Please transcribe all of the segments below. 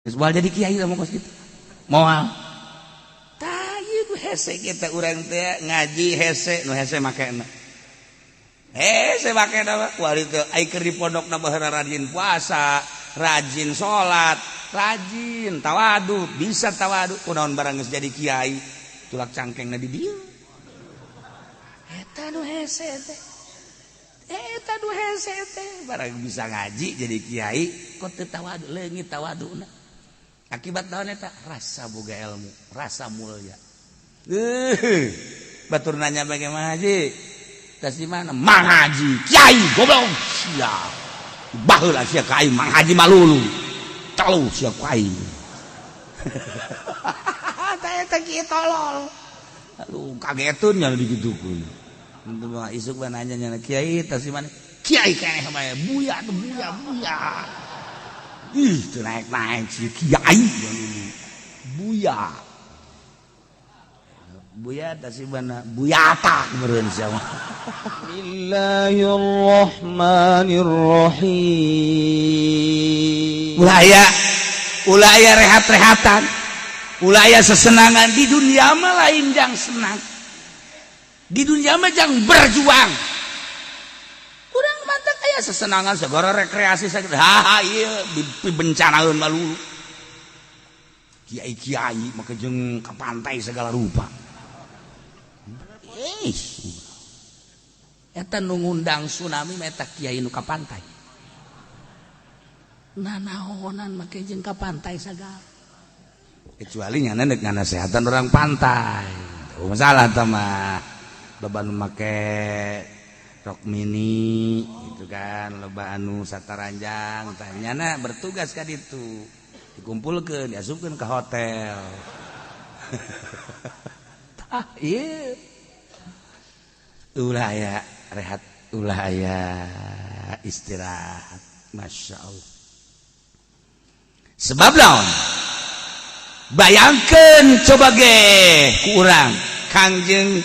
Geus moal jadi kiai lamun kos kitu. Moal. Tah ieu hese kita urang teh ngaji hese nu hese makena. Hese makena mah kuari teh ai keur di pondokna baheula rajin puasa, rajin salat, rajin tawadu, bisa tawadu kunaon barang geus jadi kiai, tulak cangkengna di dieu. Eta nu hese teh. Eta nu hese teh barang bisa ngaji jadi kiai kok teu tawadu, leungit tawaduna. Akibat naon eta? Rasa boga ilmu, rasa mulia. Batur nanya bagaimana haji? Tas di mana? Mang Haji, kiai goblok sia. Baheula sia ka aing Mang Haji malulu. Telu sia ku aing. Tah eta kieu tolol. Aduh kagetun nya digitukeun. Henteu mah isuk mah nanya nya kiai tas di mana? Kiai keneh bae, buya tuh buya buya. Ih, teu naik-naik si kiai buya. Buya tas di mana? Buyata meureun sia mah. Bismillahirrahmanirrahim. Ulah aya rehat-rehatan. Ulah aya sesenangan di dunia mah lain jang senang. Di dunia mah jang berjuang. Urang mantap aya sesenangan segala rekreasi sakit. Ha ieu dibencanaeun malu. Kiai-kiai maka jeung ka pantai segala rupa. Ih. Eta nu ngundang tsunami mah eta kiai nu ka pantai. Nanaonan make jeung ka pantai sagala. Kecuali nyana dek nganasehatan orang pantai. Oh, masalah tah mah. Loba nu make rok mini gitu kan, loba anu sataranjang tah nyana bertugas ka ditu. Dikumpulkeun, diasupkeun ke hotel. Tah ieu. Ulah aya rehat, ulah aya istirahat. Masya Allah. Sebab naon? Bayangkan coba ge ku urang Kangjeng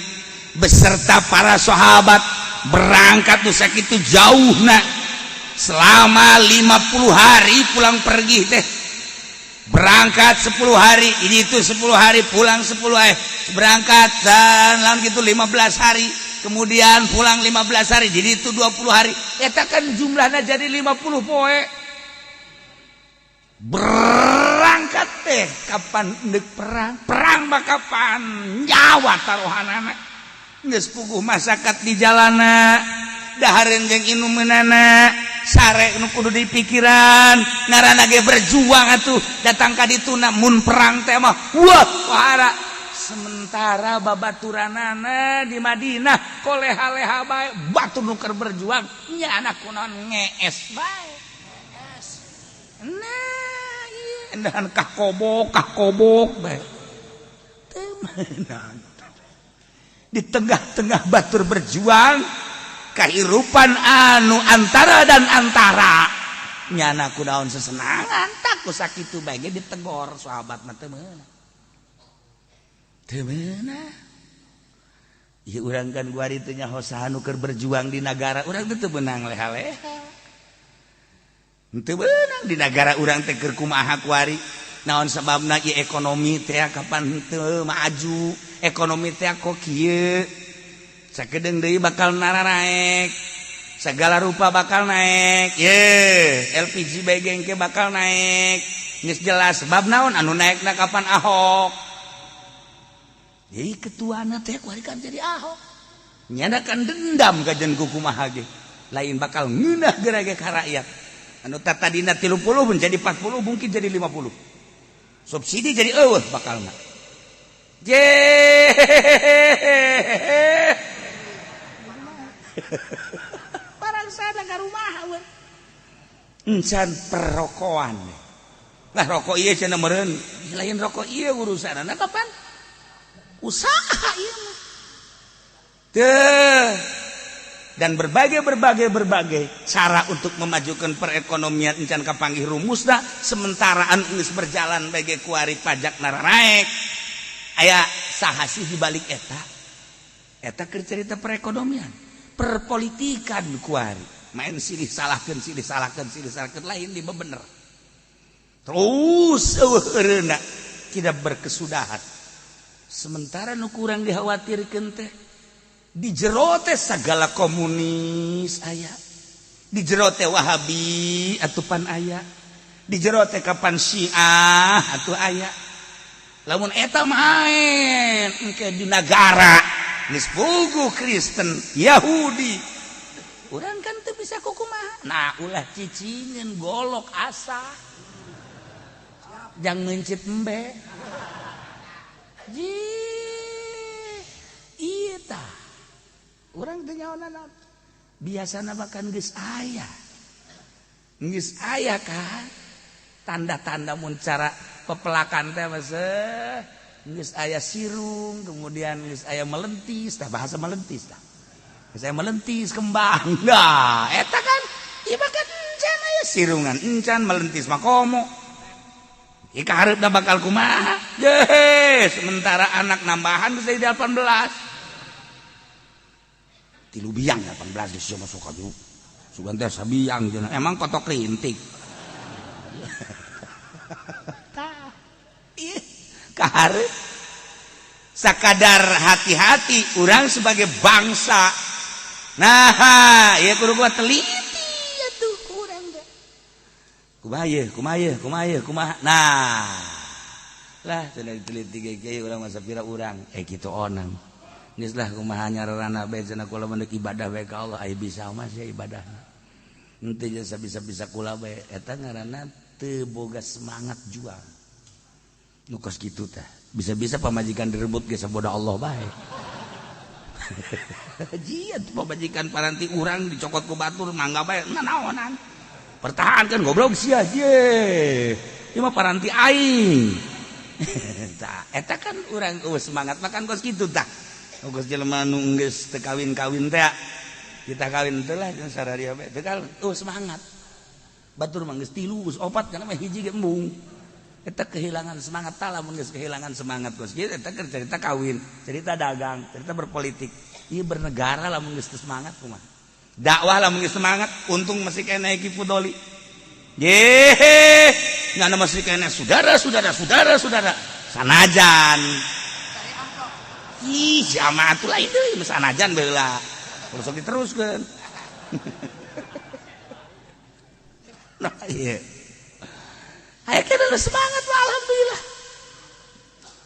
beserta para sahabat berangkat nu sakitu jauhna selama 50 hari pulang pergi teh, berangkat 10 hari ini itu 10 hari, pulang 10 berangkat dan lalu gitu 15 hari, kemudian pulang 15 hari, jadi itu 20 hari. Eta kan jumlahnya jadi 50 poe berangkat teh. Kapan ndek perang? Perang mah kapan nyawa taruhanana geus puguh masyarakat di jalana, dahareun jeung inumeunana, sare nu kudu dipikiran, ngaranna ge berjuang atuh. Datang ka dituna mun perang teh mah wah wahara. Sementara babaturanana di Madinah koleha-leha bae, batur nu keur berjuang nya anak kunaon ngees bae. Nah ieu endahan kah kobok bae teu meunang. Di tengah-tengah batur berjuang kehidupan anu antara dan antara nyana kunaon sesenangan tak ku sakitu bae ge ditegor sahabat mah teu meunang, teu meunang. Ieu urang kan guari teu nyaho saha nu keur berjuang di nagara urang teh, teu meunang leha-leha, teu meunang di nagara urang teh keur kumaha kuari. Naon sebabna ieu ekonomi teh kapan teu maju, ekonomi teh kok kieu, sakedeung deui bakal nararaek, segala rupa bakal naik ye, LPG bae ke bakal naik. Geus jelas sebab naon anu naikna kapan Ahok. Jadi ketuana teh kuari kan jadi Ahok nyana kan dendam kajen ku kumaha ge lain bakal ngeunah geura ge ka rakyat. Anu tadina 30 menjadi 40, mungkin jadi 50, subsidi jadi eueuh bakalna. Je barang sana ka rumah we. Encan perrokoan lah, rokok ieu cenah meureun lain rokok ieu urusanna kapan usaha ieu mah teh. Dan berbagai berbagai berbagai cara untuk memajukan perekonomian encan kapanggih rumusna. Sementara anu geus berjalan bagai kuari pajak nararaek, aya saha sih di balik eta? Eta keur cerita perekonomian, perpolitikan kuari main silih salahkeun, silih salahkeun, silih salahkeun, lain di bener. Terus eueuh eureuna, tidak berkesudahan. Sementara nu kurang dikhawatirkeun teh di jero teh segala komunis aya, di jero teh Wahabi atupan aya, di jero teh kapan Syiah atuh aya. Lamun eta main engke di nagara geus puguh Kristen, Yahudi, urang kan teu bisa kukumaha. Nah, ulah cicingin, golok asa jang mencit embe ji. Iya tah, urang teu nyaona biasana, bahkan geus aya, geus aya kan tanda-tanda mun cara pepelakan teh masa geus aya sirung, kemudian geus aya melentis tah, bahasa melentis tah, geus aya melentis kembang. Nah, eta kan ieu mah kan encan aya sirungan, encan melentis mah, komo ieu kahareupna bakal kumaha. Ye, sementara anak nambahan geus jadi 18, tilu biang 18 geus masuk ka sugan teh sabiang cenah, emang kotok rintik. Tah, ieu kahareup sakadar hati-hati urang sebagai bangsa. Nah, ieu kudu gua teliti atuh ku urang teh, kumaha ieu, kumaha ieu, kumaha ieu, kumaha. Nah lah, cenah diteliti ge urang masa pira urang kitu onang geus lah, kumaha nyararana bae cenah, kula mah ibadah bae ka Allah, aya bisa mah sia ibadahna henteu jasa bisa-bisa kula bae. Eta ngaranna teu boga semangat juang nu kos kitu tah. Bisa-bisa pamajikan direbut ge saboda Allah bae. Jia pamajikan paranti urang dicokot ku batur, mangga bae, nanaonan pertahankan, goblok sia. Ye, ieu mah paranti aing. Tah, eta kan urang semangat makan kos kitu tah. Geus jelema nu geus teu kawin-kawin teh, kita kawin teh lah jeung sararia bae teu semangat. Batur mah geus tilu, geus opat, kana mah hiji ge embung. Eta kehilangan semangat tah. Lamun geus kehilangan semangat kos kieu, eta keur cerita kawin, cerita dagang, cerita berpolitik, ieu bernegara lamun geus teu semangat kumaha? Dakwah lamun geus semangat, untung masih keneh Ki Fudoli ye ngana, masih keneh saudara saudara saudara saudara sanajan. Ih, jamaah tuh lain deui, sanajan baheula terus diteruskeun. Nah, iya. Aya kena semangat mah, alhamdulillah.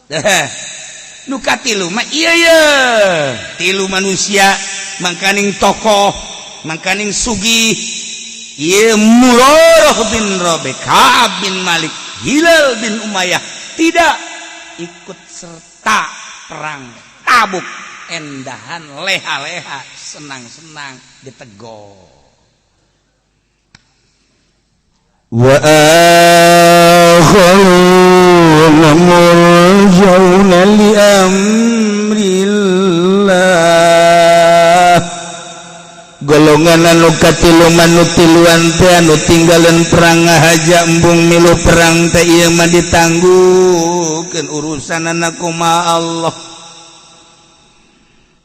Deh, nu katilu mah iya ye. Tilu manusia mangkaning tokoh, mangkaning sugih. Ieu Murarah bin Rabi, Ka'ab bin Malik, Hilal bin Umayyah tidak ikut serta perang Tabuk, endahan leha-leha, senang-senang ditegor. وآخرون مرجون لأمر الله. Golongan anu katilu, manu tiluan teh, anu tinggalan perang ngahaja, embung milu perang teh, ieu mah ditangguhkeun urusanana kumaha Allah.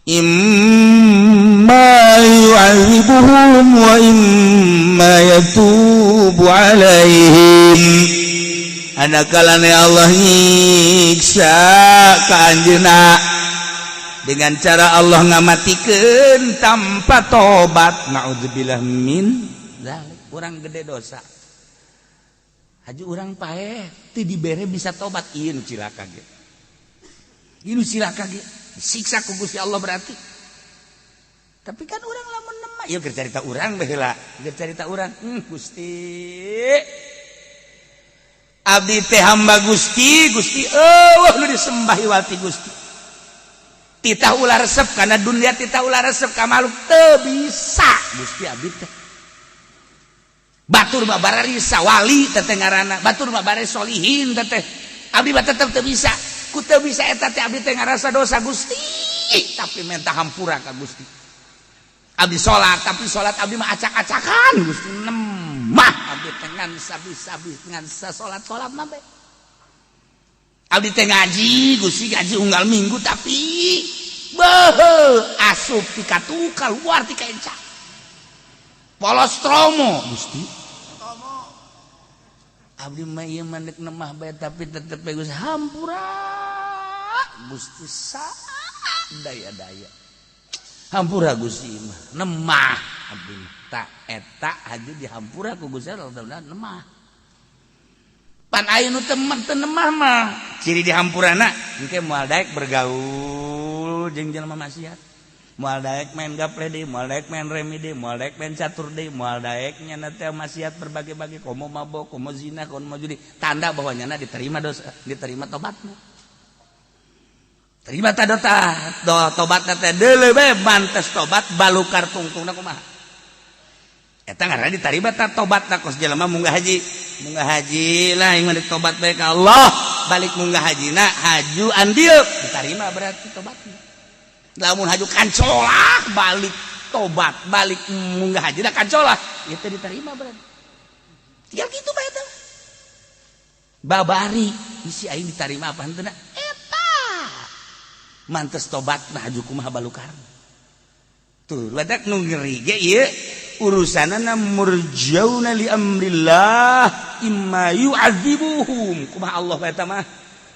Imma yu'adzibuhum wa imma yatubu alaihim. Ana kalane Allah nyiksa ka anjeunna dengan cara Allah ngamatikeun tanpa tobat. Naudzubillah min dzalik. Urang gede dosa, haju urang paeh teu dibere bisa tobat, ieu nu cilaka ge, ieu nu cilaka ge, disiksa ku Gusti Allah berarti. Tapi kan urang lamun nema ieu keur carita urang baheula, keur carita urang, Gusti, abdi teh hamba Gusti. Gusti, euweuh nu disembah iwati Gusti. Titah ulah resep karena dunia, titah ulah resep ka makhluk, teu bisa Gusti abdi teh. Batur mah bararisa wali teh ngaranna, batur mah bare solihin teh, abdi mah tetep teu bisa. Ku teu bisa eta teh abdi teh ngarasa dosa, Gusti, tapi minta hampura ka Gusti. Abdi salat, tapi salat abdi mah acak-acakan, Gusti. Nemah abdi teh ngan sabi-sabi ngan sasolat-salat mah bae. Abdi teh ngaji, Gusti, ngaji unggal minggu, tapi beuh, asup ti katu keluar ti kenca, polos tromo, Gusti. Abdi mah ieu mah deuk nemah bae tapi tetep bae Gusti hampura. Gusti daya-daya. Hampura Gusti mah nemah abdi mah. Tak eta haju dihampura ku Gusti Allah nemah. Pan aya nu teu nemah mah ciri dihampurana engke moal daek bergaul jeung jelema maksiat. Moal daek main gaple deui, moal daek main remi deui, moal daek main catur deui, moal daek nyana teh maksiat berbagai-bagai, komo mabok, komo zina, komo judi. Tanda bahwa nyana diterima dosa, diterima tobatna. Terima ta dota, tobatna teh deuleu bae mantes tobat balukar tungtungna kumaha. Eta ngaranna diterima ta tobatna kos jelema munggah haji. Munggah haji lah ieu mah tobat bae ka Allah, balik munggah hajina haju andil diterima berarti tobatna. Lamun haju kancolak balik tobat balik munggah haji dah kancolak itu diterima berarti tinggal gitu bae teh babari isi aing diterima apa henteu eta mantes tobat nah haju kumaha balukar tuh ledak nu ngeri ge ieu urusanana murjauna li amrillah imma yu'adzibuhum kumaha Allah bae teh mah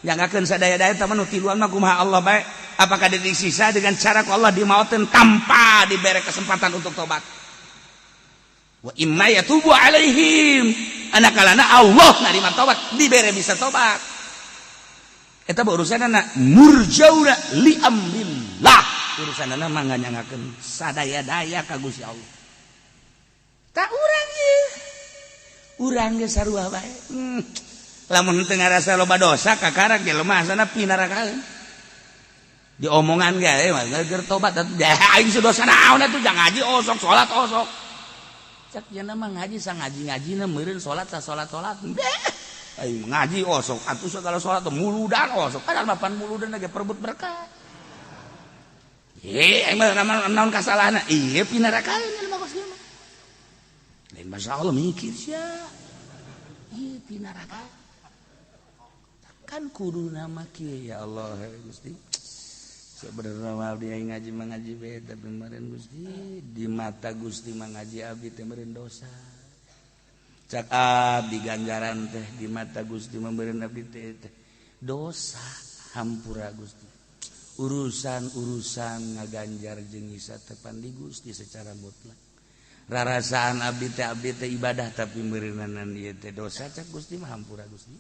nyangakeun sadaya-daya teh mah nu tiluan mah kumaha Allah bae. Apakah disiksa dengan cara ku Allah dimautin tanpa diberi kesempatan untuk tobat? Wa imma yatubu alaihim. Anakalana Allah narima tobat, diberi bisa tobat. Eta urusanana murjauna li amrillah. Urusanana mah nganyangakeun sadaya-daya ka Gusti Allah. Tak urang ye. Urang ge sarua bae. Lamun teu ngarasa loba dosa kakara ge lemah sana pinarakaeun. Diomongan ge mah geus tobat atuh aing dosa naon atuh jangan ngaji osok salat osok. Cak jana mah ngaji sa ngaji-ngajina meureun salat sa salat-salat. Aing ngaji osok atuh segala salat muludan osok. Padahal mah pan muludan ge perebut berkah. Ye aing mah naon kasalahna? Ieu pinarakaeun jelema kos kieu mah. Lain masyaallah mikir sia. Ieu pinarakaeun. Kan kudu nama kieu ya Allah Gusti. Sebenarnya abdi ngaji mengaji bae tapi meureun Gusti di mata Gusti mengaji abdi teh meureun dosa. Cak abdi ganjaran teh di mata Gusti meureun abdi teh dosa hampura Gusti. Urusan-urusan ngaganjar jeung nyiksa teh pan di Gusti secara mutlak. Rarasaan abdi teh ibadah tapi meureunanan ieu teh dosa cak Gusti mah hampura Gusti.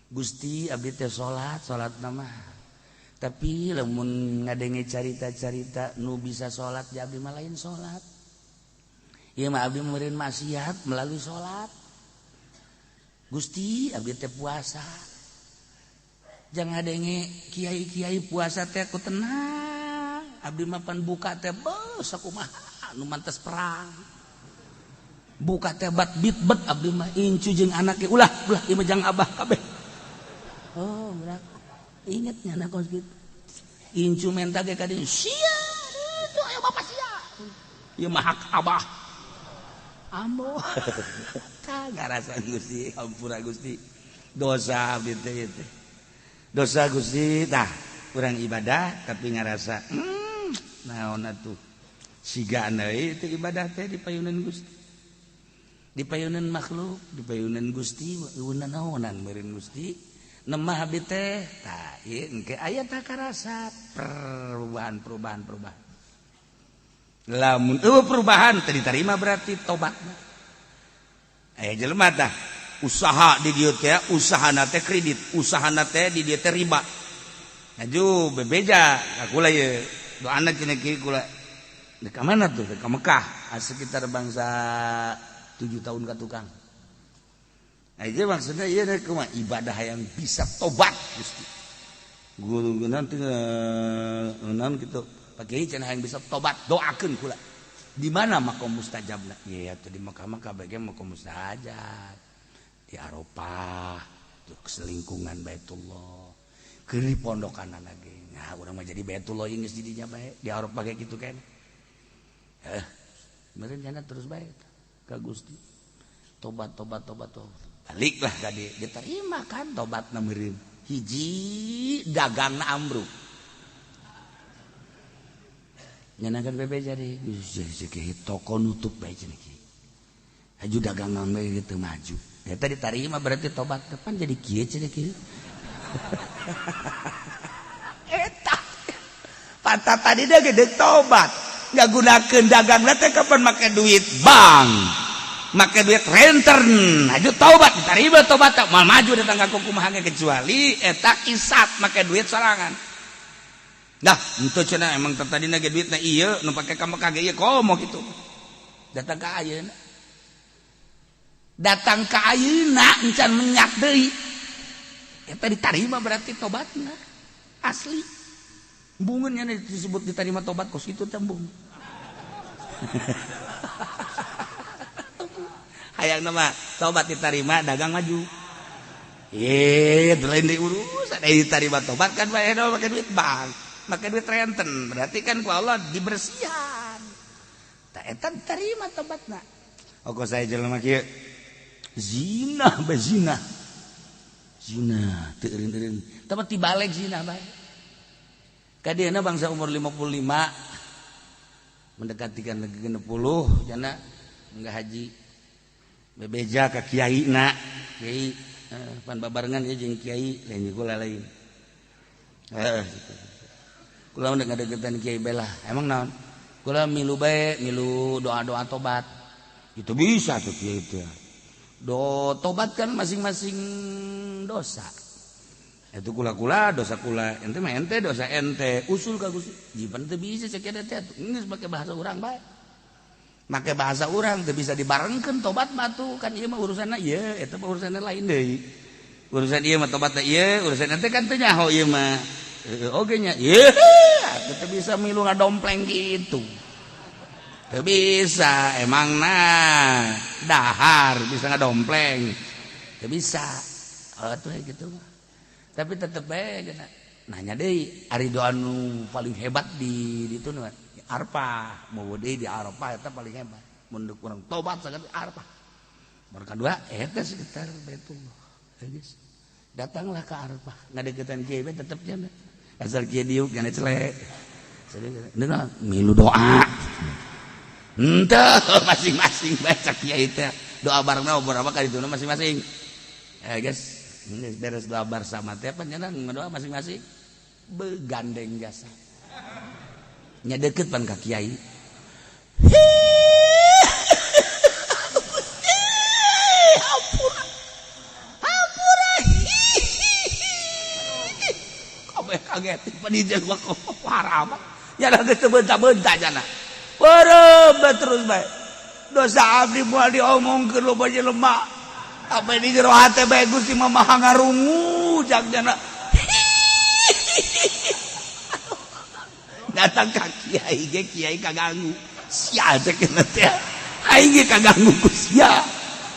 Gusti abdi teh salat salat mah tapi lamun ngadenge carita-carita nu bisa salat ya abdi mah lain salat. Ieu mah abdi meureun maksiat melalui salat. Gusti abdi teh puasa. Jangan ngadenge kiai-kiai puasa teh ku tenang. Abdi mah pan buka teh beuh sakumaha nu mantes perang. Buka teh bat bit bet abdi mah incu jeung anak ge ulah ulah ieu mah jang abah kabeh. Oh, berat. Ingatnya anak kos gitu. Incu menta ge ka dieu sia itu ayo bapak sia. Ieu mah hak abah. Ambo. Ka ngarasa Gusti, ampura Gusti. Dosa abdi teh ieu teh. Dosa Gusti tah urang ibadah tapi ngarasa naon atuh. Siga deui teh ibadah teh di payunan Gusti. Di payunan makhluk, di payunan Gusti, eueuh naonan meureun Gusti. Nemah abdi teh tah ieu engke aya tah karasa perubahan perubahan perubahan. Lamun eueuh perubahan teu diterima berarti tobatna. Aya jelema tah usaha di dieu teh usahana teh kredit, usahana teh di dieu teh riba. Aju bebeja ka kula ieu doana cenah kieu kula. Dek ka mana tuh? Dek ka Mekah, sekitar bangsa 7 tahun ka tukang. Nah, itu maksudnya iya deh kumaha ibadah yang bisa tobat Gusti. Guru nanti naon gitu. Pakai cenah yang bisa tobat doakeun kula. Di mana makom mustajabna? Iya tuh di Mekah mah kabeh makom mustajab. Di Arafah, tuh selingkungan Baitullah. Keur di pondokan lagi. Nah, urang mah jadi Baitullah geus di dinya bae. Di Arafah kayak gitu kan. Meureun jana terus bae ka Gusti. Tobat tobat tobat tobat. Baliklah tadi diterima kan tobatna meureun. Hiji dagangna ambruk. Nyenakan bebe jadi toko nutup bae cenah kieu. Haju dagangan bae teu maju. Eta ditarima berarti tobat depan jadi kieu cenah kieu. Eta pantat tadi dia gede tobat. Nggak gunakan dagang teh kapan make duit bank, make duit renten, maju tobat diterima tobat mal maju datang ka kumaha kecuali eta isat make duit sorangan. Dah, itu cenah emang tadi ge duitna ieu nu pake ka Mekah ge ieu komo kitu. Datang ka ayeuna. Datang ka ayeuna encan menyak deui. Eta diterima berarti tobatna. Asli. Bungeunnya disebut diterima tobat kos kitu teh embung. Hayang mah tobat diterima dagang maju. Lain diurus diterima tobat kan bae make duit bank, make duit renten, berarti kan ku Allah dibersihan. Tak eta diterima tobatna. Oh kok saya jelema kieu zina bae zina. Zina teu eureun-eureun. Tapi tibalik zina bae. Kadieuna bangsa umur 55 mendekati kan 60 jana enggak haji. Bebeja ka kiai na. Kiai pan babarengan ya jeung kiai lain kula lain. Heeh gitu. Kula udah ngadeukeutan kiai belah. Emang naon? Kula milu bae, milu doa-doa tobat. Itu bisa tuh kiai teh. Do tobat kan masing-masing dosa. Itu kula-kula dosa kula, ente mah ente dosa ente, usul ka Gusti. Jipan teu bisa cek teh geus make bahasa urang bae. Make bahasa urang teu bisa dibarengkeun tobat mah tuh kan ieu mah urusanna ieu, eta mah urusanna lain deui. Urusan ieu mah tobatna ieu, urusan ente kan teu nyaho ieu mah. Oge nya ieu teu bisa milu ngadompleng gitu. Teu bisa emang nah dahar bisa ngadompleng. Teu bisa. Oh tuh gitu mah. Tapi tetep bae nanya deui ari doa nu paling hebat di ditu nu Arfah, mau deui di Arfah eta paling hebat. Mun kurang tobat saged Arfah. Baru kadua eta sekitar Baitullah. Geus. Datanglah ke Arfah, ngadeukeutan kiai bae tetep nya. Asal kiai diuk jana celek. Milu doa. Henteu masing-masing baca kiai teh. Doa barengna beberapa kali itu masing-masing. Guys, beres doa bersama teh panjenengan ngadoa masing-masing begandeng jasa. Nya deukeut pan ka kiai. Ampura. Ampura. Kabeh kaget panijan mah parah amat. Nya geus teu beunta-beunta jana. Beureum terus bae. Dosa abdi moal diomongkeun loba jelema. Apa di jero hate bae Gusti mah maha ngarungu jak jana. Datang ka kiai ge kiai kaganggu. Sia cek teh. Aing ge kaganggu ku sia.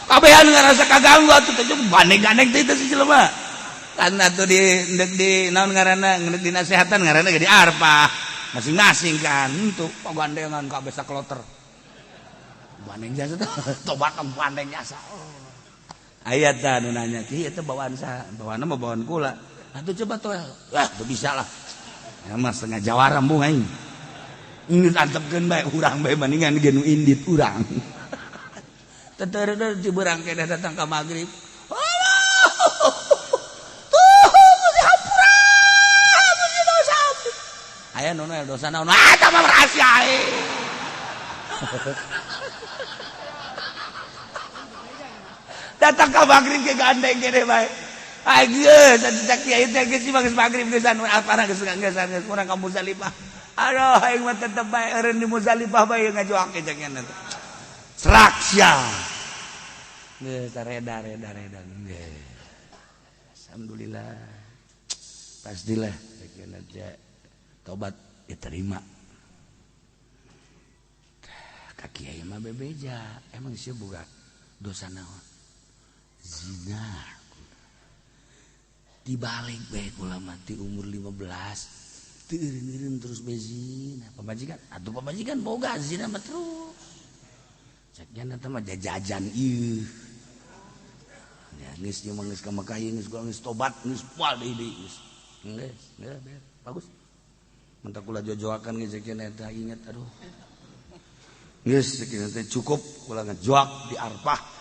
Kabehan ngarasa kaganggu atuh teh baneg-ganeg teh si jelema. Kan atuh di ndek di naon ngaranna ngeundeuk dinasehatan ngaranna ge di Arfah. Masing-masing kan untuk pagandengan kabeh sakloter. Bandeng jasa teh tobat bandeng jasa. Oh. Ayat dah nu nanya ki eta bawaan saha? Bawaanna mah bawaan kula. Atuh coba tuh. Wah, teu bisa lah. Ya mah setengah jawara embung aing. Ini antepkeun bae urang bae bandingan ge nu indit urang. Teteureuh di beurang keneh datang ka magrib. Allah. Tuh, mesti hampura. Mesti dosa abdi. Aya nu dosa naon? Ah, eta mah rahasia aing. Datang ka magrib ke gandeng gede bae. Ageus atuh kiai teh geus geus magrib geus anu apana geus geus geus urang ka Muzdalifah. Aduh aing mah tetep bae eureun di Muzdalifah bae ngajoake cek nya teh. Serak sia. Geus reda reda reda. Geus. Alhamdulillah. Pastilah cek nya teh tobat diterima. Ka kiai mah bebeja, emang sia boga dosa naon? Zina. Dibalik bae kula mati umur 15 teu eureun-eureun terus bae zina. Pamajikan atuh pamajikan boga zina mah terus. Cek nya teh mah jajajan ieu. Ya geus ieu mah geus ka Mekah ieu geus geus tobat geus moal deui deui geus. Geus, geus bagus. Mentak kula jojoakan geus cek nya teh inget aduh. Geus cek nya teh cukup kula ngajoak di Arfah.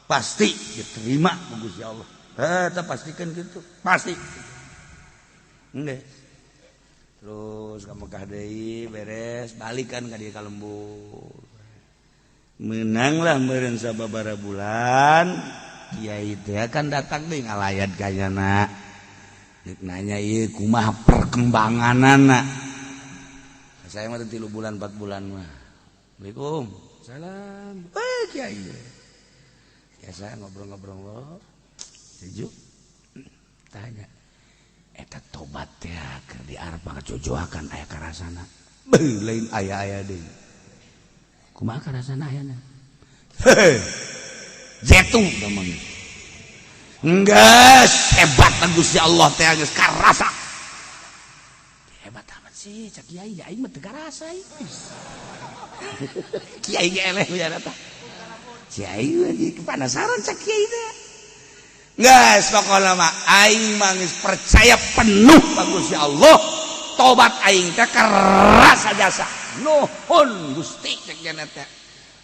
Pasti diterima ku Gusti Allah. Eta pastikan gitu, pasti. Enggeus. Terus ka Mekah deui beres, balikan ka dieu ka lembur. Menanglah meureun sababaraha bulan, kiai teh kan datang deui ngalayat ka nyana. Rek nanya ieu kumaha perkembanganana. Saya mah 3 bulan 4 bulan mah. Assalamualaikum. Salam. Eh kiai. Biasa ngobrol-ngobrol. Sejuk. Tanya. Eta tobat teh keur di Arab ngajojoakan aya karasana. Beuh lain aya-aya deui. Kumaha karasana ayana? Heh. Zetu gampang. Enggeus hebat Gusti Allah teh geus karasa. Hebat amat sih cak kiai aing mah teu karasa ieu. Kiai ge eleh ya eta. Kiai lagi kepanasaran cak kiai teh. Geus pokona mah aing mah geus percaya penuh ka Gusti Allah. Tobat aing teh karasa jasa. Nuhun Gusti cek jana teh.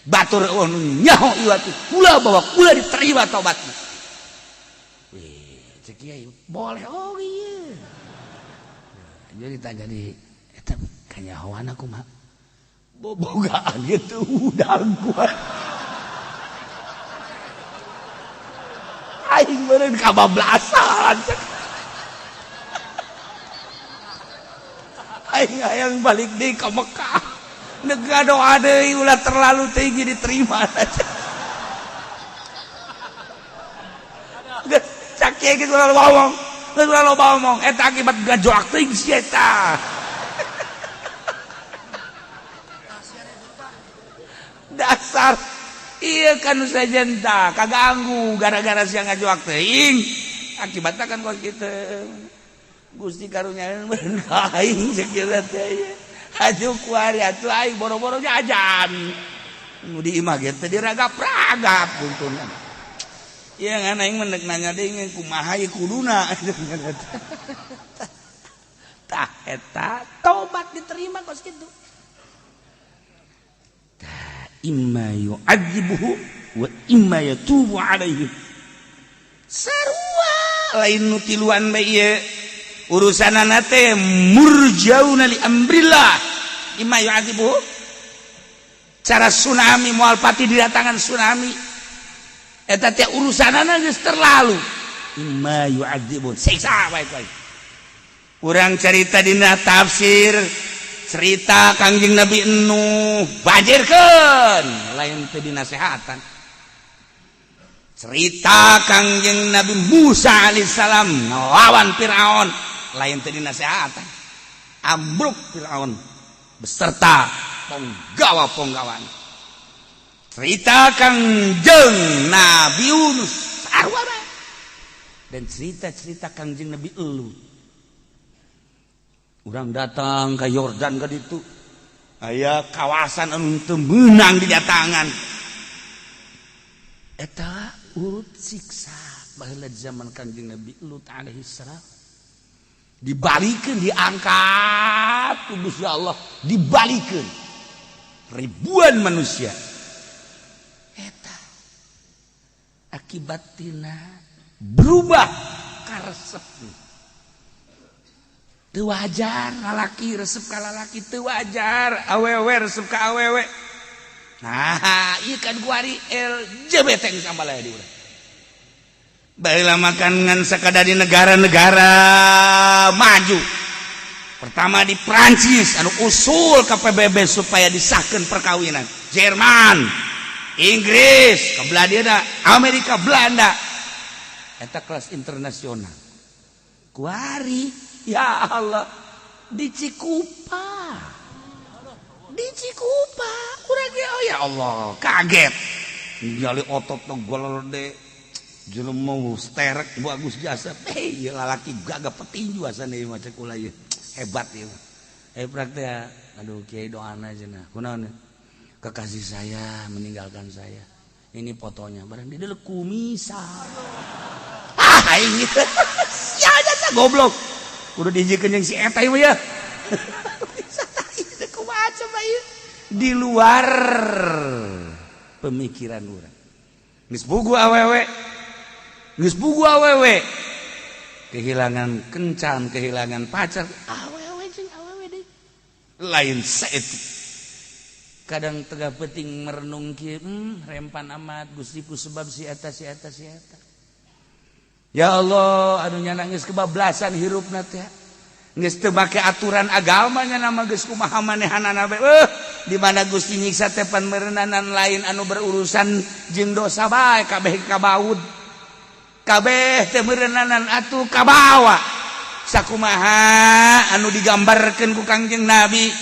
Batur eueuh nu nyaho ieu atuh kula bahwa kula diterima tobatna. Wih, cek kiai boleh oh iya. Jadi tanya di eta kanyahoan kumaha? Bobogaan gitu udang gua. Aing meureun kabablasan. Aing hayang balik deui ka Mekah. Nega doa deui ulah terlalu tinggi diterima. Geus cak kieu geus ulah loba omong. Geus ulah loba omong eta akibat gajoak teuing si eta. Dasar iya kan sajenta kaganggu gara-gara siang ngajoak teuing akibatna kan kos kitu. Gusti karunya aing sakira teh atuh kuari atuh aing boro-boro jajan nu di imah ge teh diragap-ragap buntuna. Ieu ngan aing mah nanya deui kumaha ieu kuduna. Tah eta tobat diterima kos kitu. Imma yu'adzibuhu wa imma yatubu alaihi. Sarua lain nu tiluan bae ieu. Urusanana teh murjauna li amrillah. Imma yu'adzibuhu. Cara tsunami moal pati didatangan tsunami. Eta teh urusanana geus terlalu. Imma yu'adzibu. Siksa bae kuai. Urang carita dina tafsir cerita Kangjeng Nabi Nuh bajirkeun lain teu dinasehatan. Cerita Kangjeng Nabi Musa alaihissalam ngelawan Firaun lain teu dinasehatan. Ambruk Firaun beserta penggawa-penggawana. Cerita Kangjeng Nabi Yunus sarua bae. Dan cerita-cerita Kangjeng Nabi Lut. Urang datang ke Yordan ke ditu. Aya kawasan anu teu meunang didatangan. Eta urut siksa baheula zaman Kangjeng Nabi Lut alaihi salam. Dibalikeun diangkat ku Gusti Allah, dibalikeun ribuan manusia. Eta akibat tina berubah karesep. Teu wajar lalaki resep ka lalaki, teu wajar awewe resep ka awewe. Nah, ieu kan kuari LGBT geus ambalaya di urang. Baheula makan ngan sakada di negara-negara maju. Pertama di Prancis anu usul ke PBB supaya disahkan perkawinan. Jerman, Inggris, ke Belanda, Amerika, Belanda. Eta kelas internasional. Kuari ya Allah di Cikupa. Di Cikupa urang ge oh ya Allah kaget. Ningali otot golode jelema sterek bagus jasa. Eh ieu lalaki gagah petinju asana ieu mah cek kula ieu. Hebat ieu. Eh prak teh aduh kiai doana cenah. Kunaon? Kekasih saya meninggalkan saya. Ini fotonya barang di dalam kumisa. Ah aing sia jasa goblok. Kudu dihijikeun jeung si eta ieu ya. Kumaha coba ieu? Di luar pemikiran urang. Geus puguh awewe, geus puguh awewe, kehilangan kencan, kehilangan pacar, awewe jeung awewe deui lain saeutik. Kadang tengah penting merenung kieu, rempan amat Gusti ku sebab si eta, si eta, si eta. Ya Allah, anu nya geus kebablasan hirupna teh, geus teu make aturan agama nya nama, geus kumaha manehanana bae. Di mana Gusti nyiksa teh pan meureunanan lain anu berurusan jeung dosa bae, kabeh kabaud, kabeh teh meureunanan atuh kabawa. Sakumaha anu digambarkeun ku Kangjeng Nabi,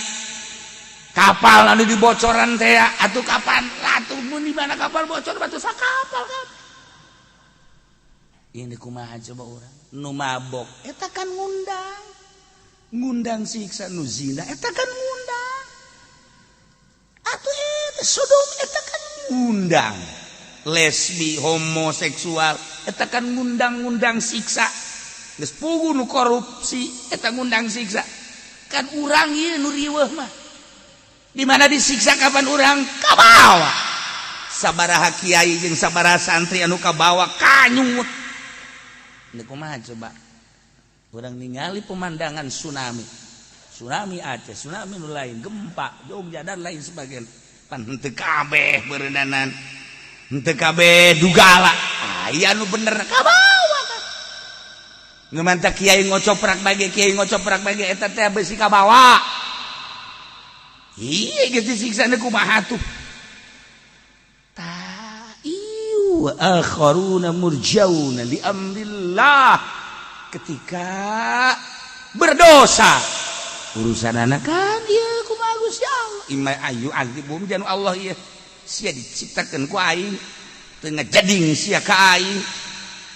kapal anu dibocoran teh atuh kapan atuh mun di mana kapal bocor batu sakapal kan. Ini kumaha coba urang nu mabok eta kan ngundang ngundang siksa, nu zina eta kan ngundang atuh, eta sodom eta kan ngundang, lesbi homoseksual eta kan ngundang-ngundang siksa, geus puguh nu korupsi eta ngundang siksa. Kan urang ieu nu riweuh mah di mana disiksa kapan urang kabawa. Sabaraha kiai jeung sabaraha santri anu kabawa kanyut. Ini kumaha coba urang ningali pemandangan tsunami, tsunami Aceh, tsunami nu lain, gempa Jogja dan lain sebagainya, pan henteu kabeh beureunanan, henteu kabeh dugala aya nu bener kabawa kan. Nu mantap kiai ngocoprak bagi kiai ngocoprak bagi eta teh besi kabawa. Iya, geus disiksa kumaha tuh. Ta ieu akharuna murjauna li amrillah. Ketika berdosa urusan anak kan ieu kumaha Gusti Allah, imma ayu azibum janu Allah ieu sia diciptakeun ku aing, teu ngajading sia ka aing,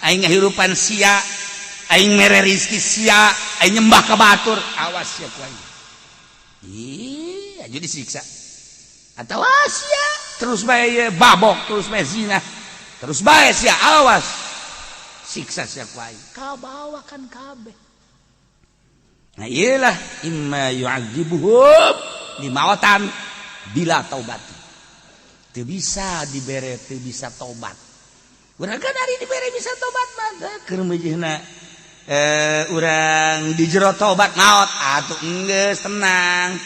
aing ngahirupan sia, aing mere rizki sia, aing nyembah ka batur, awas sia ku aing. Iya, jadi disiksa atau sia terus bae babok, terus bae zina, terus bae sia, awas siksa sia ku aing, kabawa kan kabeh. Nah, iyalah imma yu'adzibuhum di mawatan bila taubat. Teu bisa dibere, teu bisa tobat. Urang kan hari dibere bisa tobat mah keur meujeuhna urang di jero tobat maot atuh enggeus tenang.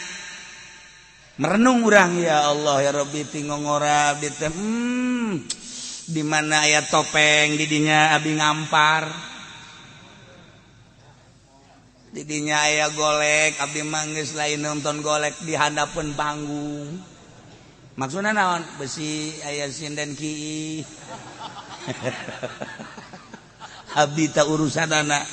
Merenung urang, ya Allah ya Rabbi, ti ngongora abdi teh, di mana aya topeng didinya abi ngampar, didinya aya golek abdi manggis lain nonton golek di handapeun panggung. Maksudna naon? Besi aya sinden ki abdi tak urusan anak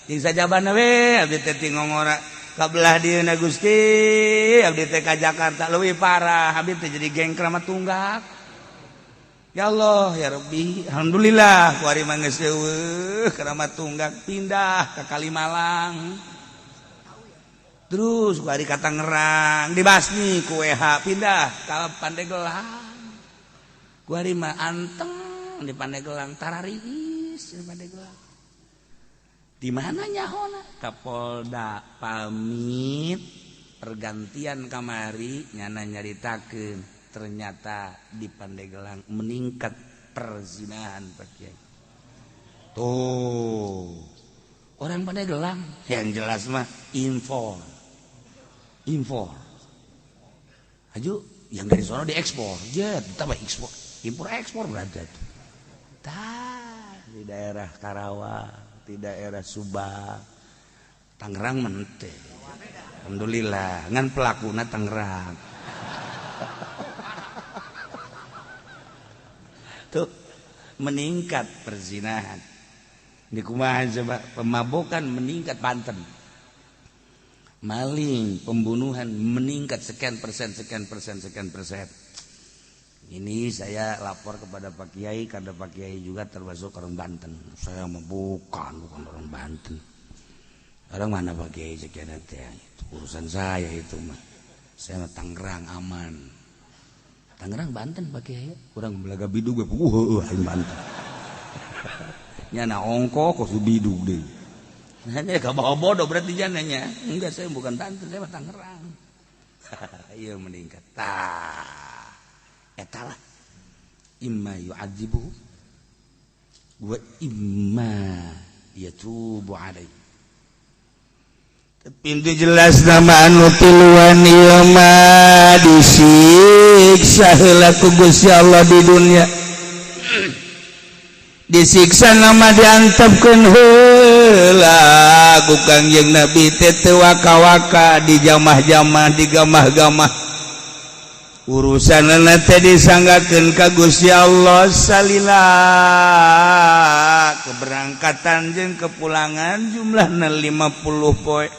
jeung sajabana we. Abdi teh ti ngongora kabelah dieuna Gusti, abdi teh ka Jakarta leuwih parah, abdi teh jadi geng Kramat Tunggak. Ya Allah ya Rabbi, alhamdulillah kuari mah geus eueuh Kramat Tunggak, pindah ke Kalimalang, terus kuari ka Tangerang dibasmi ku WH, pindah ka Pandeglang, kuari mah anteng di Pandeglang, tarariis di Pandeglang. Di mana nyahona? Kapolda pamit pergantian kamari nyana nyaritakeun ternyata di Pandeglang meningkat perzinahan, Pak Kiai. Tuh orang Pandeglang yang jelas mah impor impor aju yang dari sono diekspor jet tambah ekspor impor ekspor berada tuh. Tah, di daerah Karawang, di daerah Subang, Tangerang mente. Alhamdulillah ngan pelakuna Tangerang tuh meningkat perzinahan. Di kumaha coba pemabokan meningkat Banten, maling, pembunuhan meningkat sekian persen, sekian persen, sekian persen. Ini saya lapor kepada Pak Kiai karena Pak Kiai juga termasuk orang Banten. Saya mah bukan, bukan orang Banten. Orang mana Pak Kiai? Sekian teh itu urusan saya itu mah. Saya mah Tangerang aman. Tangerang Banten Pak Kiai. Kurang belaga bidug we, aing Banten. Nyana ongko kok bidug deui. Hanya kabawa bodoh berarti jananya. Enggak, saya bukan Banten, saya mah Tangerang. Iya meningkat. Tah. Eta lah. Imma yu'adzibuhu wa imma yatubu alaihi. Tapi jelas nama anu tiluan ieu mah disiksa heula ku Gusti Allah di dunia. Disiksa nama diantepkeun heula ku Kangjeng Nabi teh, teu waka-waka di jamah-jamah, di gamah-gamah, urusanana teh disanggakeun ka Gusti Allah. Salila keberangkatan jeung kepulangan jumlahna 50 poe.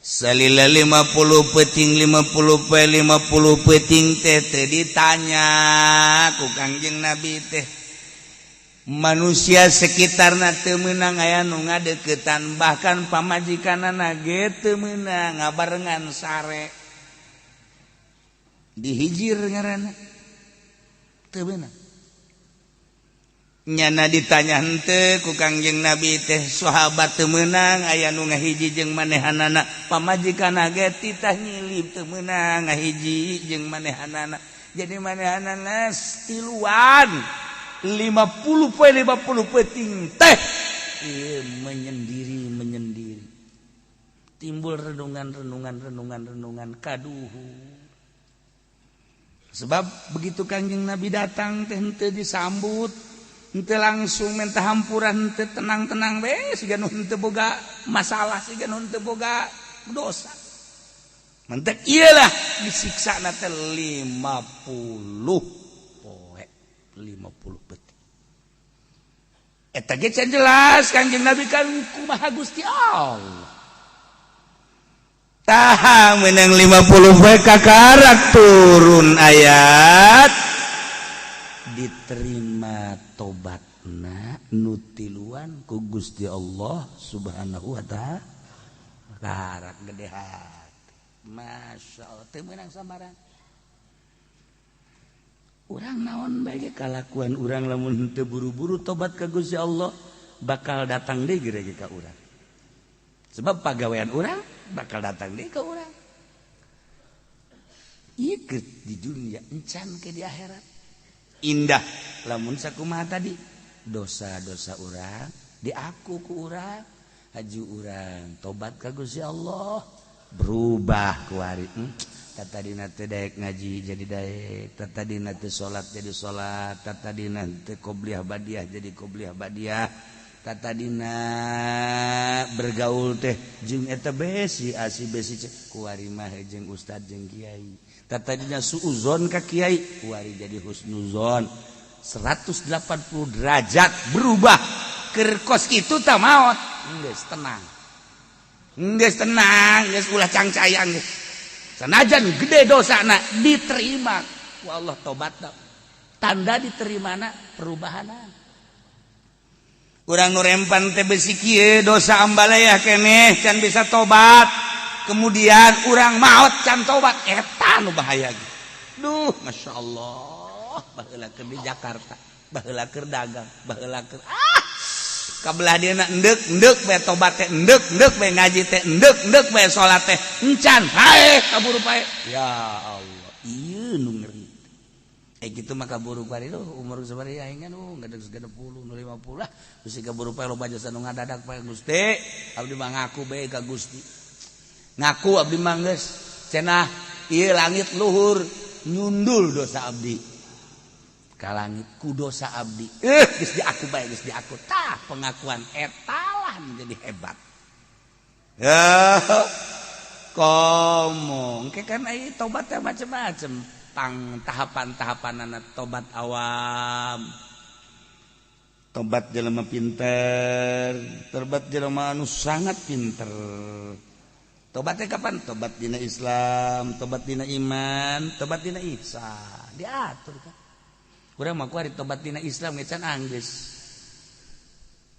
Salila 50 peting, 50 poe, 50 peting teh teh ditanya ku Kangjeng Nabi teh, manusia sekitarna teu meunang, aya nu ngadeukeutan, bahkan pamajikanana ge teu meunang ngabarengan sare, dihijir ngaranna, teu meunang. Nyana ditanya henteu ku Kangjeng Nabi teh, sahabat teu meunang, aya nu ngahiji jeung manehanana, pamajikanna ge titah nyilib, teu meunang ngahiji jeung manehanana. Jadi manehanana tiluan 50 poe 50 peuting teh ieu menyendiri menyendiri, timbul renungan renungan renungan renungan kaduhu. Sebab begitu Kangjeng Nabi datang teh henteu disambut, henteu langsung minta hampura, henteu, tenang-tenang we, siga nu henteu boga masalah, siga nu henteu boga dosa. Mentek iyalah disiksa na teh 50 poe 50 peuting. Eta ge can jelas Kangjeng Nabi kan kumaha Gusti Allah. Tah, menang 50 poe kakarak turun ayat, diterima tobatna nu tiluan ku Gusti Allah Subhanahu wa Ta'ala. Karak gede hati, Masya Allah, teu meunang sambarang. Urang naon bae kalakuan urang, lamun teu buru-buru tobat ka Gusti Allah, bakal datang deui ge ka urang. Sebab pagawean urang bakal datang deui ka urang. Ieu di dunia encan ke di akhirat. Indah lamun sakumaha tadi, dosa-dosa urang diaku ku urang, haju urang tobat ka Gusti Allah, berubah kuari. Tadina teh daek ngaji jadi daek, tadina teh salat jadi salat, tadina teh qobliyah badiah jadi qobliyah badiah, tadina bergaul teh jeung eta besi asi besi kuari mah jeung ustad jeung kiai, tadina suuzon ka kiai kuari jadi husnuzon, 180 derajat berubah. Keur kos itu tak maot geus tenang, geus tenang, geus ulah cangcayang geus. Sanajan gede dosana diterima ku Allah tobat, tanda diterimana perubahan. Urang nu rempan teh besi kieu, dosa ambalaya keneh, can bisa tobat, kemudian urang maot can tobat, eta nu bahaya. Duh, Masya Allah, baheula keur di Jakarta, baheula keur dagang, baheula keur kabelah dia endek endek bae tobat teh, endek endek bae ngaji teh, endek endek bae salat teh, encan paeh, kaburu paeh. Ya Allah, ieu nu ngeri. Gitu mah kaburu paeh itu umur sabaraha aing kan geus 60 nu 50 lah, geus kaburu paeh, loba jasa nu ngadadak paeh. Gusti, abdi mah ngaku bae ka Gusti, ngaku abdi mah geus cenah ieu langit luhur nyundul dosa abdi ka langit ku dosa abdi, geus diaku bae, geus diaku. Tah, pengakuan etalah menjadi hebat ya. Komo ke kan ai tobatnya macem-macem, tang tahapan-tahapan anak, tobat awam, tobat jelema pinter, tobat jelema anu sangat pinter. Tobatnya kapan? Tobat dina Islam, tobat dina iman, tobat dina ihsan, diatur kan. Urang mah kuari tobat dina Islam ge can anggeus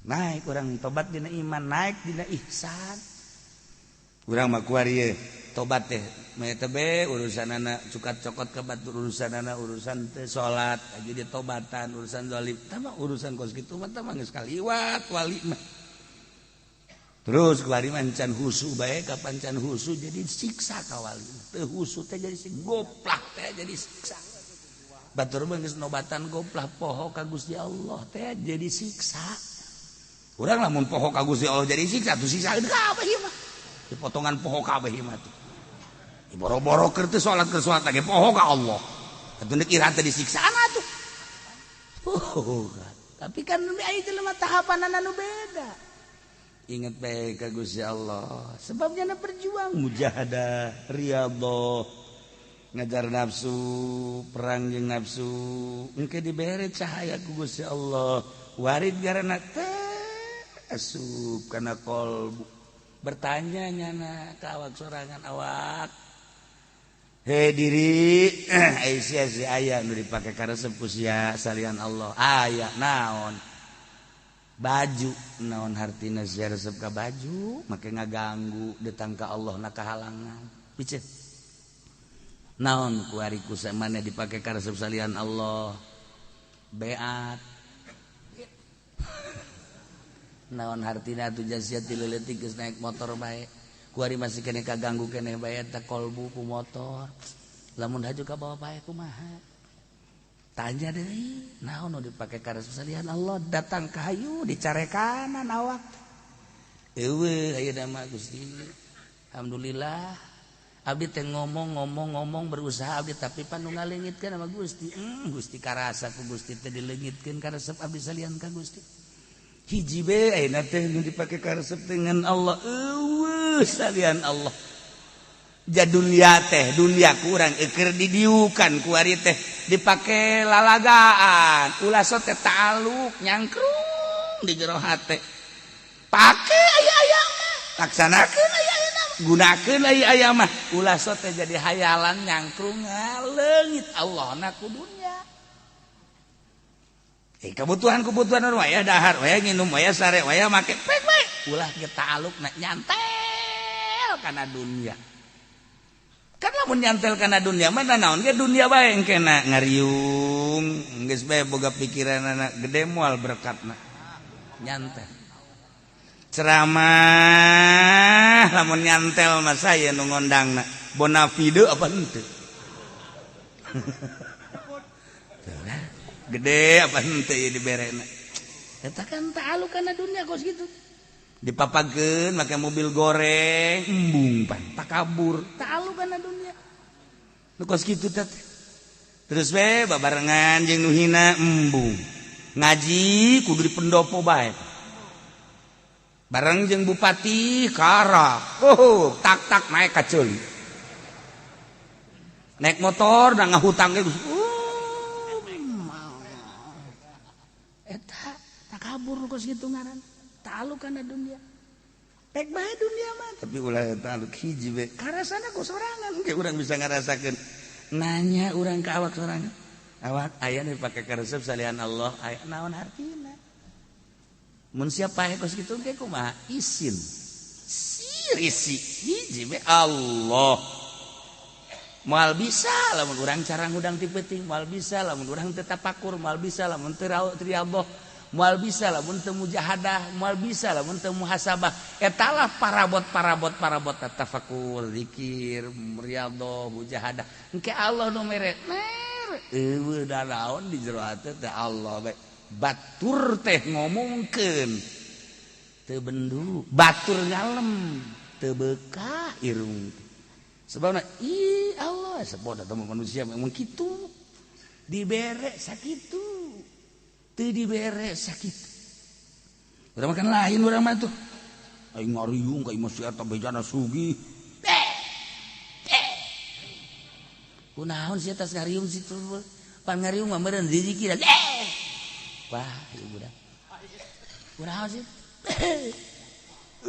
naik, urang tobat dina iman naik, dina ihsan. Urang mah kuari ye tobat teh teh urusan anak cukat cokot ke batur, urusan anak, urusan teh salat aja ditobatan, urusan zalim tama, urusan kos kitu mah tama geus kaliwat wali mah. Terus kuari mah can husu bae, kapan can husu jadi siksa ka wali. Teu husu teh jadi si goplak teh jadi siksa. Batur mah geus nobatan goplah poho ka Gusti Allah teh jadi siksa. Urang lamun poho ka Gusti Allah jadi siksa tuh siksa kabeh ieu mah. Dipotongan poho kabeh ieu mah tuh. Boro-boro keur teu salat keur salat lagi poho ka Allah. Atuh deuk ira teh disiksaan atuh. Oh, tapi kan aya jelema tahapanana nu beda. Ingat bae ka Gusti Allah, sebabnya na berjuang mujahadah, riyadhah, ngajar nafsu, perang jeung nafsu, engke dibere cahaya ku Gusti Allah, warid garana teh asup kana qalbu. Bertanya nyana ka awak sorangan awak. Hei diri, sia si aya nu dipake karesep ku sia salian Allah. Aya naon? Baju naon hartina sia resep ka baju, make ngaganggu datang ka Allah na kahalangan. Piceun. Naon ku ari ku samane dipake karesep salian Allah? Beat. Naon hartina atuh sia ti leutik geus naik motor bae. Kuari masih kene kaganggu kene bae eta kolbu ku motor. Lamun haju ka bawa bae kumaha? Tanya deui, naon nu dipake karesep salian Allah datang ka hayu dicarekanan awak. Eueuh ayeuna mah Gusti. Alhamdulillah abdi teh ngomong-ngomong-ngomong berusaha abdi tapi pan nu ngaleungitkeun sama Gusti. Gusti karasa ku Gusti teh dileungitkeun karesep abdi salian ka Gusti. Hiji be ayeuna teh nu dipake karesep dengan Allah. Eueuh salian Allah. Ja dunia teh dunia kurang eker didiukan kuari teh dipake lalagaan ulah so teh ta'aluk nyangkrung di jero hate. Pake aya aya mah laksanakeun aya aya mah gunakeun aya aya mah ulah so teh jadi hayalan nyangkrung ngaleungit Allah na ku dunia. Kebutuhan-kebutuhan waya dahar waya nginum waya sare waya make pek bae ulah ge ta'aluk na nyantel kana dunia. Kan lamun nyantel kana dunia mah naon ge dunia bae engkena ngariung geus bae boga pikiranana gede moal berkatna nyantel. Ceramah lamun nyantel mah saya nu ngondangna bonafide apa henteu? Gede apa henteu ieu diberena. Eta kan ta'aluk kana dunia kos kitu. Dipapakeun make mobil goreng embung pan takabur ta'aluk kana dunia. Nu kos kitu teh. Terus we babarengan jeung nu hina embung. Ngaji kudu di pendopo bae. Bareng jeung bupati kara. Oh, tak-tak naik ka ceuli. Naik motor da ngahutang ge. Eta takabur kos kitu ngaran. Ta'aluk kana dunia. Pek bae dunia mah, tapi ulah ta'aluk hiji we. Karasana ku sorangan ge urang bisa ngarasakeun. Nanya urang ka awak sorangan. Awak aya nu dipake karesep salian Allah, aya naon hartina? Mun sia paeh kos kitu ge kumaha? Isin. Sir isi hiji we Allah. Moal bisa lamun urang cara ngudang ti peuting, moal bisa lamun urang teu tapakur, moal bisa lamun teu riadhah. Moal bisa lamun teu mujahadah, moal bisa lamun teu muhasabah. Etalah parabot-parabot-parabot tafakur, zikir, riyadhah, mujahadah. Engke Allah nu mere. Mer eueuh da naon di jero hate teh Allah bae. Batur teh ngomongkeun teu bendu, batur ngalem, teu beukah irung. Sebabna ih Allah sebab da manusia memang kitu. Dibere sakitu. Teu dibere sakit. Urang makan lain urang mah tuh. Aing ngariung ka imah si eta bejana sugih. Kunaon si eta ngariung situ? Pan ngariung mah meureun riziki. Wah, ieu budak. Kunaon sih?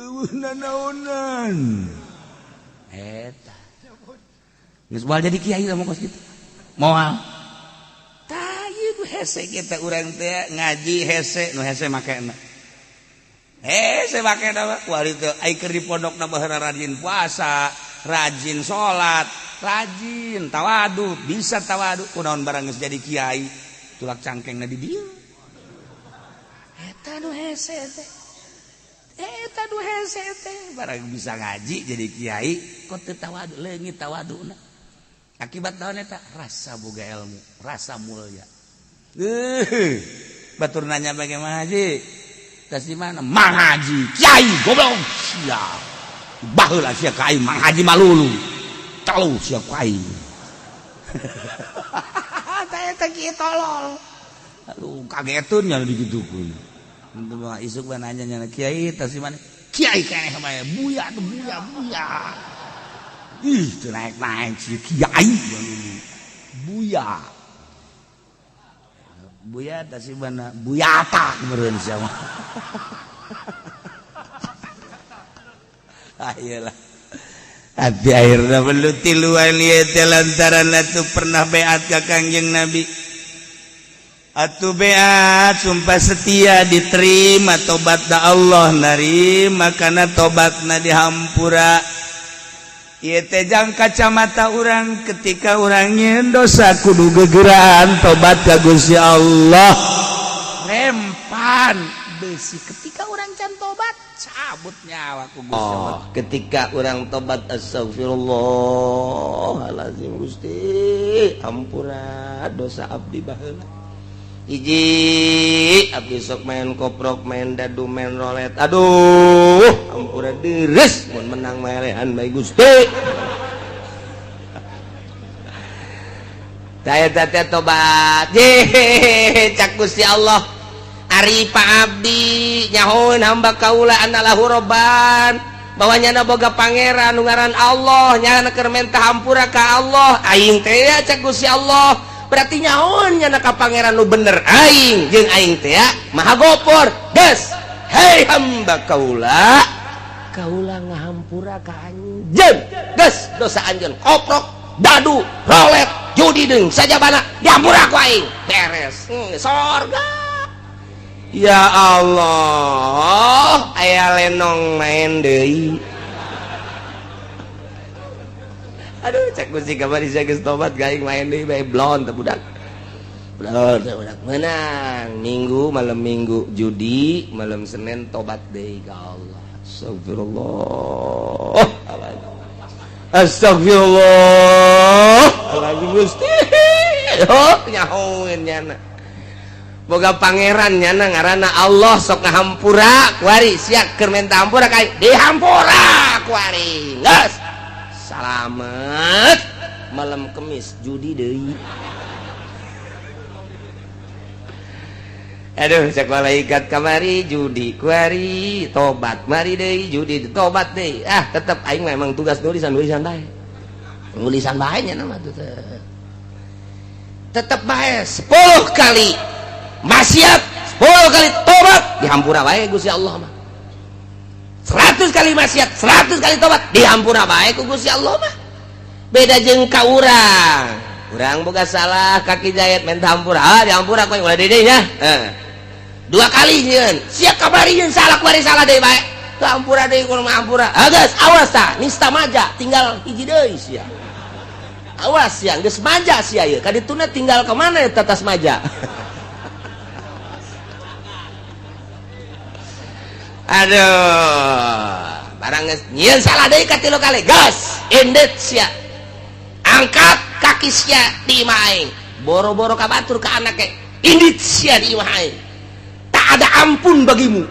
Eueuh nanaonan. Eta. Geus moal jadi kiai lamun kos kitu. Moal. Hese kita urang teh ngaji hese nu hese makena. Hese makena mah kuari teh ai keur di pondokna baheula rajin puasa, rajin salat, rajin tawadu, bisa tawadu kunaon barang geus jadi kiai, tulak cangkengna di dieu. Eta nu hese teh. Eta nu hese teh barang bisa ngaji jadi kiai kok teu tawadu leungit tawaduna. Akibat naon eta? Rasa boga ilmu, rasa mulia. Batur nanya bagaimana haji? Tas di mana? Mang Haji, kiai goblok sia. Baheula sia ka aing Mang Haji malulu. Telu sia ku aing. Tah eta kieu tolol. Aduh kagetun nya digitukeun. Mah isuk mah nanya nya kiai tas di mana? Kiai keneh bae, buya tuh buya buya. Ih, teu naik-naik si kiai buya. Buya tas di mana? Buyata meureun sia mah. Ah iyalah. Hati akhirna perlu tiluan ieu teh lantaran atuh pernah beat ka Kangjeng Nabi. Atuh beat sumpah setia diterima tobatna Allah narima kana tobatna dihampura. Ieu teh jang kacamata urang ketika urang nyieun dosa kudu gegeraan tobat ka Gusti Allah. Rempan besi ketika orang can tobat cabut nyawa ku Gusti Allah. Oh, ketika orang tobat astagfirullahalazim Gusti ampura dosa abdi baheula. Hiji abdi sok main koprok, main dadu, main rolet. Aduh, ampura deres mun menang melehan bae Gusti. Tah eta teh tobat. Ye, cak Gusti Allah. Ari Pak Abdi nyahoeun hamba kaula anallahu robban bahwa nyana boga pangeran nu ngaran Allah nyana keur menta hampura ka Allah aing teh ya cak Gusti Allah berarti nyahoeun nyana ka pangeran nu bener aing jeung aing teh ya maha gopor geus hei hamba kaula kaula ngahampura ka anjeun geus dosa anjeun koprok dadu rolet judi deung sajabana dihampura ku aing beres sorga. Ya Allah, aya lenong main deui. Aduh, cek Gusti kamari sia geus tobat gaing main deui bae blon teh budak. Blon teh budak menang. Minggu malam Minggu judi, malam Senin tobat deui ka Allah. Astagfirullah. Astagfirullah. Alazim Gusti. Oh, nyahoeun nyana. Boga pangeran nyana ngaranna Allah sok ngahampura kuari sia keur menta hampura ka dihampura kuari geus salamet malam Kemis judi deui. Aduh cek malaikat kamari judi kuari tobat mari deui judi tobat deui ah tetep aing memang tugas nulisan nulisan bae nulisan bae nya mah tetep bae 10 kali maksiat 10 kali tobat dihampura bae Gusti Allah mah 100 kali maksiat 100 kali tobat dihampura bae ku Gusti Allah mah beda jeung ka urang urang boga salah kaki jayat menta hampura ah dihampura ku ulah deui nya dua kali nyieun sia kabari nyeun salah kuari salah deui bae hampura deui kudu hampura ah geus awas tah nista maja tinggal hiji deui sia awas sia geus maja sia ieu ka dituna tinggal ka mana eta tas maja. Aduh, barang nyieun salah deui ka tilu kali. Gas, indet sia. Angkat kaki sia di imah aing. Boro-boro ka batur ka anake. Indit sia di imah aing. Tak ada ampun bagimu.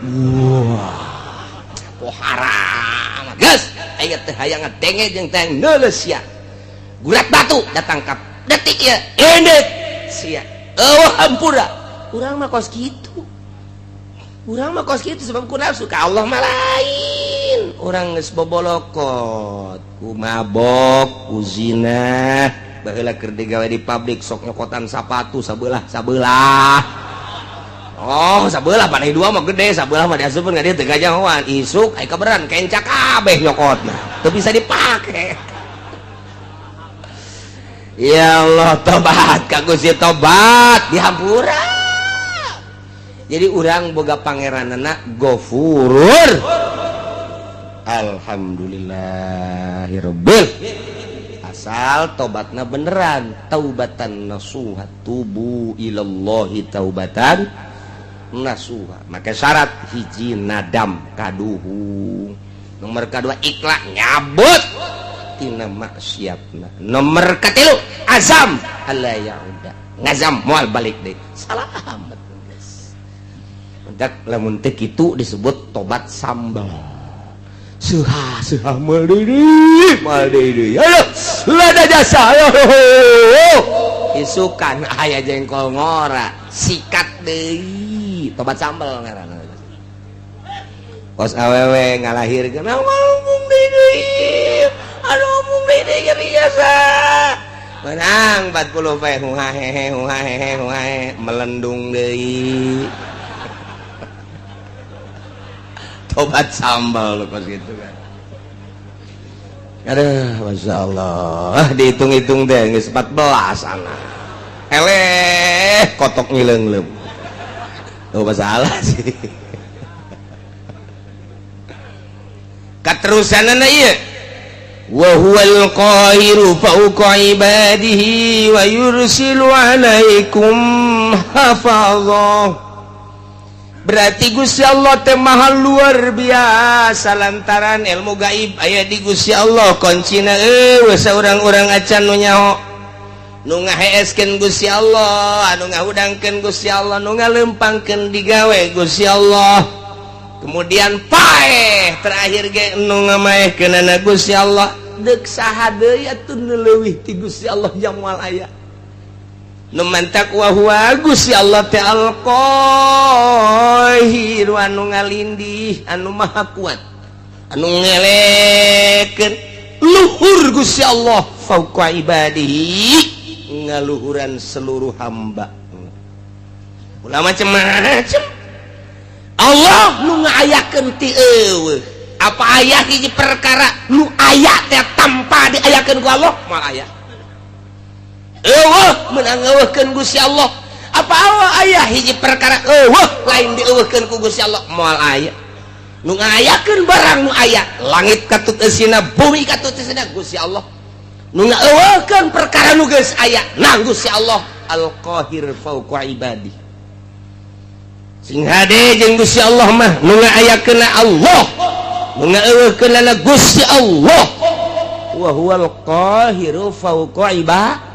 Wah. Oh haram. Gas, aing teh hayang ngadenge jeung teh neuleus sia. Gurat batu datang ka detik ieu. Indit sia. Eueuh hampura. Urang mah kos kitu. Urang mah kos kitu sebab ku nafsu ka Allah mah lain. Urang geus bobolokot, ku mabok, ku zina, baheula keur digawe di pabrik sok nyokotan sapatu sabelah sabelah. Oh, sabelah panai dua mah gede, sabelah mah diasupkeun ka dieu teu gajahoan. Isuk aya kaberan kenca kabeh nyokotna. Teu bisa dipake. Ya Allah, tobat ka Gusti tobat dihampura. Jadi urang boga pangeranana Gofurur. Alhamdulillahirabbil. Asal tobatna beneran, taubatan nasuha, tubu ilallahi taubatan nasuha. Maka syarat hiji nadam kaduhung. Nomor kedua ikhlas nyabut. tina maksiatna. Nomor katilu azam alla yauda, ngazam moal balik deui. Salamat geus. Mendak lamun teu kitu disebut tobat sambal. Suha suha moal deui, moal deui. Ayo, lada jasa. Ayo. Isukan aya jengkol ngora, sikat deui. Tobat sambal ngaranna. Kos awewe ngalahirkeun mung deui. Aduh mung deui jadi jasa. Menang 40 pe huhahehe huhahehe huhahe melendung deui. Tobat sambal kos gitu kan. Aduh, Masya Allah. Dihitung-hitung deh geus 14 anak. Eleh kotok ngileung-leung. Oh masalah sih. Katerusanana ieu wa huwal qahiru fawqa ibadihi wa yursilu alaikum hafazah. Berarti Gusti Allah teh maha luar biasa lantaran ilmu gaib aya di Gusti Allah. Kuncina eueuh saurang-urang acan nu nyaho, nu ngaheeskeun Gusti Allah, anu ngahudangkeun Gusti Allah, nu ngalempangkeun digawe Gusti Allah. Kemudian paeh terakhir ge nu ngamaehkeunana Gusti Allah. Deuk saha deui atuh nu leuwih ti Gusti Allah jang moal aya. Nu mantak wa huwa Gusti Allah teh al-Qahir anu ngalindih, anu maha kuat, anu ngelekeun luhur Gusti Allah fauqa ibadihi, ngaluhuran seluruh hamba. Ulah macem-macem Allah nu ngayakeun ti eueuh. Apa aya hiji perkara nu aya teh tanpa diayakeun ku Allah? Moal aya. Eueuh meunang eueuhkeun Gusti Allah. Apa aya hiji perkara eueuh lain dieueuhkeun ku Gusti Allah? Moal aya. Nu ngayakeun barang nu aya, langit katut eusina, bumi katut eusina Gusti Allah. Nu ngaeueuhkeun perkara nu geus aya nang Gusti Allah Al-Qahir fauqa ibadihi. Sing hade jeung Gusti Allah mah nu ngaayakeun Allah, nu ngaeueuhkeun Gusti Allah. Wa huwal qahiru fauqa ibadihi.